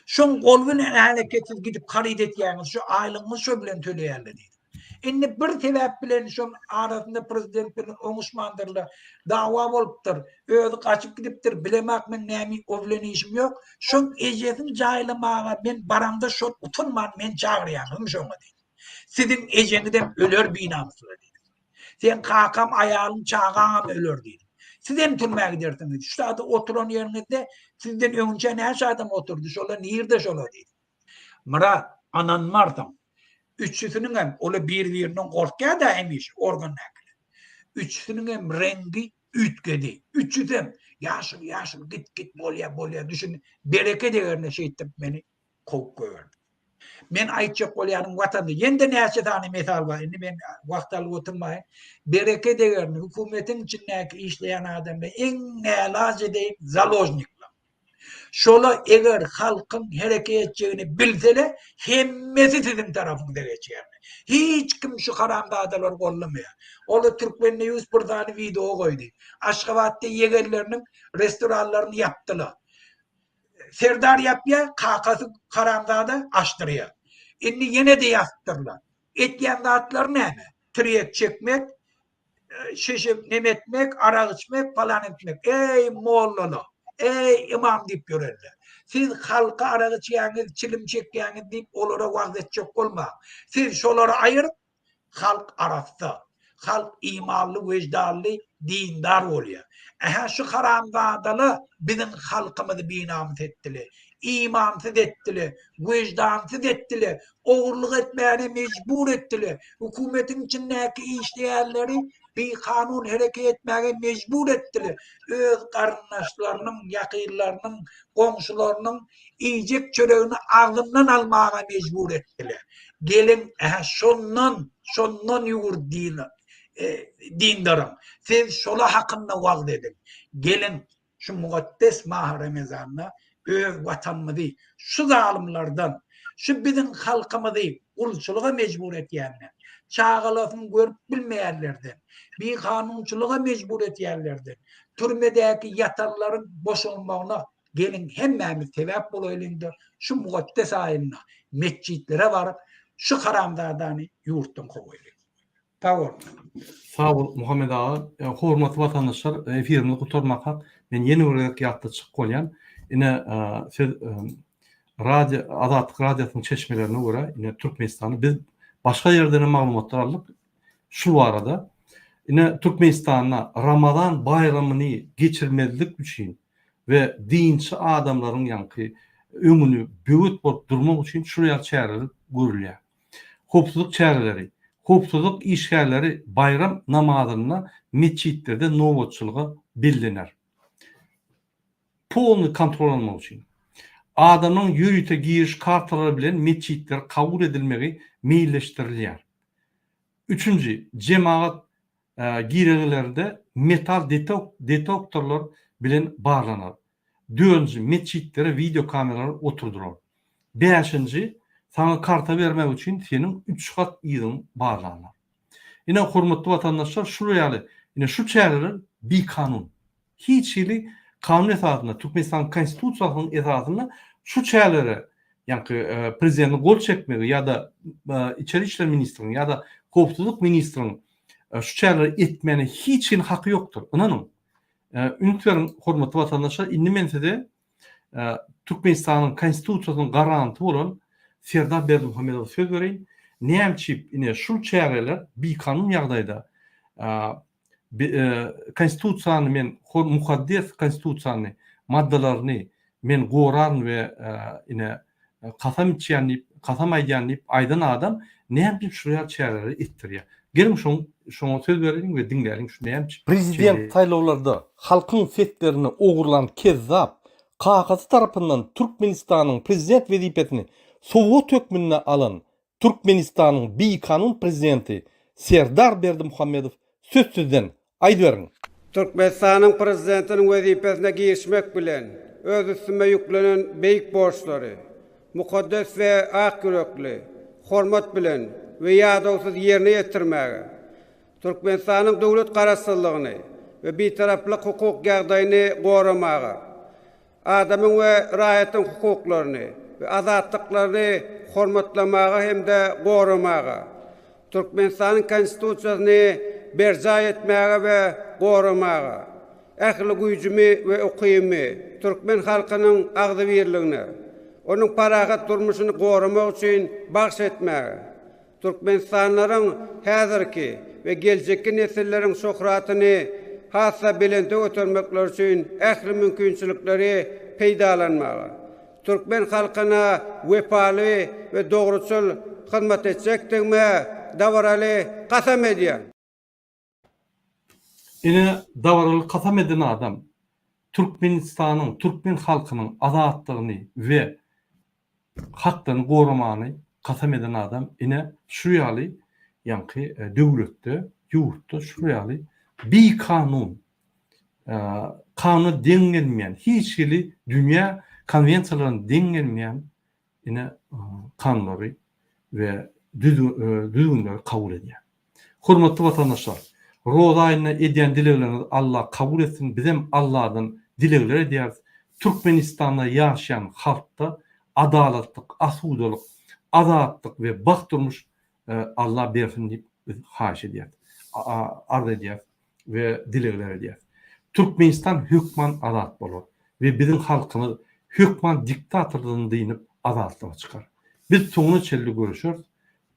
Şoň gol bilen häleketsiz gidip haryt etýäňiz, şu aýlygyňyzy şo bilen töleýärler diýdim. Indi bir sebäp bilen şoň arasynda prezident bilen oňuşmandyrlar. Dawa bolupdyr. Özi gaçyp gidipdir. Bilemak men näme o bilen işim ýok. Şoň ejesini jaýlamaga men baramda şol utanman men çagyrýaňyzmy şoňa diýdim. Siziň ejeňizem öler binamyslar diýdim. Seň kakam, aýalyň, çagaňam öler diýdim. Sizem türmä gidersiňiz. Şu zada oturan ýeriňizde sizden öňünçä näçe adam oturdy, şolar nirde şolar diýdim. Myrat, ynanmarsyň. Üçüsiniňem, olar bir-birinden gorkýar-da hemişe, organdakylar. Üçüsiniňem reňgi üýtgedi. Üçüsem, ýaşuly, ýaşuly, git, git, bolýar, bolýar, düşün, bereket egerine şeýtdirip meni kowup goýberdi. Men aýtjak bolýanym watanda ýene-de näçe sany mesal bar, indi men wagt alyp oturmaýyn. Bereket egerini hökümetiň içindäki işleýän adamlar iň nälaç edeýin založnikler. Şola eger halkyň hereket etjegini bilsele hemmesi siziň tarapyňyza geçýärler. Hiç kim şu haramzadalary gollamaýar. Ola Türkmen News bir sany wideo goýdy. Aşgabatda ýegenleriniň restoranlaryny ýapdylar. Serdar ýapýar, kakasy haramzada açdyrýar. Indi ýene-de ýapdyrlar. Etýän zatlary näme? Tirýek çekmek, şişe neme etmek, arak içmek, palan etmek. Eý mollalar, eý ymam diýip ýörenler. Siz halka arak içýäňiz, çilim çekýäňiz diýip olara wagyz etjek bolmaň. Siz şolary aýyryp, Halk arassa. Halk imanly, weždanly, dindar bolýar. Ähä şu haramzadalar biziň halkymyzy binamys etdile. Imansyz etdile, weždansyz etdile, ogurlyk etmäne mejbur etdile, hökümetiň içindäki işleýänleri bikanun hereket etmäge mejbur etdile, öz garyndaşlarynyň, ýakynlarynyň, goňşularynyň iýjek çöregini agzyndan almaga mejbur etdiler. Geliň, ähä, şondan, şondan ýurt dindaryň. Siz şola hakynda wagyz ediň. Geliň, şu mukaddes mahy Remezanda öz Watanymyzy şu zalymlardan, şu biziň halkymyzy gulçulyga mejbur etýänden, çagalasyny görüp bilmeýänlerden, bikanunçylyga mejbur etýänlerden, türmedäki ýatanlaryň boşalmagyna Geliň hemmämiz sebäp bolaýlyňda şu mukaddes aýynda metjitlere baryp şu haramzadany ýurtdan kowaýlyň. Sag boluň. Sag bol Muhammet aga. Hormatly watandaşlar efirimizi gutarmakak men ýene bir gezek ýatlatjak bolýan. Ine siz radio Azatlyk radiosynyň çeşmelerine görä ine Türkmenistanda biz başga ýerden hem maglumatlar aldyk şu barada. Ine Türkmenistanda Ramazan baýramyny geçirmezlik üçin we dinçi adamlaryň ýaňky öňüni böwet bolup durmak üçin şul ýaly çäreler görülýär. Howpsuzlyk çäreleri. Howpsuzlyk işgärleri baýram namazynda metjitlerde nobatçylyga bellener. Polny kontrol almak üçin. Adamlaryň ýörite giriş kartalary bilen metjitlere kabul edilmegi meýilleşdirilýär. Üçünji, jemagat girelgelerde metal detektorlar bilen barlanar. Dördünji, metjitlere wideo kameralar oturdylar. Bäşinji, saňa karta bermek üçin seniň üç gat yzyň barlanlar. Ine, hormatly watandaşlar, şular ýaly, ine şu çäreler bikanun. Hiç hili kanun esasynda, Türkmenistanyň Konstitusiýasynyň esasynda şu çärelere, ýaňky prezidentiň gol çekmegi ýa-da içeri işler ministriniň ýa-da howpsuzlyk ministriniň şu çäreleri etmäne hiç hili haky ýokdur. Ynanyň. Üns beriň, hormatly watandaşlar, indi men size Türkmenistanyň Konstitusiýasynyň garanty bolan Serdar Berdimuhamedowa söz bereýin. Näme üçin ine şul çäreler bikanun ýagdaýda Konstitusiýany men mukaddes Konstitusiýany maddalaryny men goraryn we ine kasam içýän diýip, kasam aýdýan diýip aýdan adam näme üçin şular ýaly çäreleri etdirýär? Geliň şoň şoňa söz bereliň we diňläliň şu näme üçin Prezident saýlawlarda halkyň seslerini ogurlan kezzap kakasy tarapyndan Türkmenistanyň prezident wezipesini sowgat hökmünde alan Türkmenistanyň bikanun prezidenti Serdar Berdimuhamedow söz sizden, aýdyberiň! Türkmenistanyň Prezidentiniň wezipesine girişmek bilen, öz üstüme ýüklenen beýik borçlary mukaddes we ak ýürekli, hormat bilen we ýadawsyz ýerine ýetirmäge, Türkmenistanyň döwlet Garaşsyzlygyny we Bitaraplyk hukuk ýagdaýyny goramaga, Adamyň we raýatyň hukuklaryny we azatlyklaryny hormatlamaga hem-de goramaga. Türkmenistanyň Konstitusiýasyny berjaý etmäge we goramaga, ähli güýjümi we ukybymy türkmen halkynyň agzybirligine, onuň parahat durmuşyny goramak üçin bagyş etmäge, Türkmenistanlylaryň häzirki we geljekki nesilleriň şöhratyny has-da belente götermekleri üçin ähli mümkinçilikleri peýdalanmaga, türkmen halkyna wepaly we dogruçyl hyzmat etjekdigime dabaraly kasam edýän. Ine, dabaraly kasam eden adam Türkmenistanyň, türkmen halkynyň azatlygyny we haklaryny goramany kasam eden adam ine şu ýaly ýaňky döwletde, ýurtda şu ýaly bikanun, kanuna deň gelmeýän, hiç hili dünýä konwensiýalaryna deň gelmeýän ine kanunlary we düzgünleri kabul edýär. Hormatly watandaşlar, Roza aýynda edýän dilegleriňizi Allah kabul etsin, bizem Allahdan dilegler edýäris. Türkmenistanda ýaşaýan halkda adalatlyk, asudalyk, azatlyk we bagt durmuş Allah bersin diýip biz haýyş edýäris, arz edýäris we dilegler edýäris. Türkmenistan hökman azat bolar we biziň halkymyz hökman diktatordan dynyp azatlyga çykar. Biz soňuna çenli göreşeris.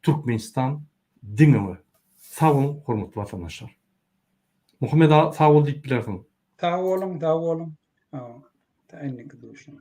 Türkmenistan diňe we. Sag boluň hormatly watandaşlar. Muhammet aga sag bol diýip bilersiň. Sag boluň sag boluň. Ta indiki duşuşyga.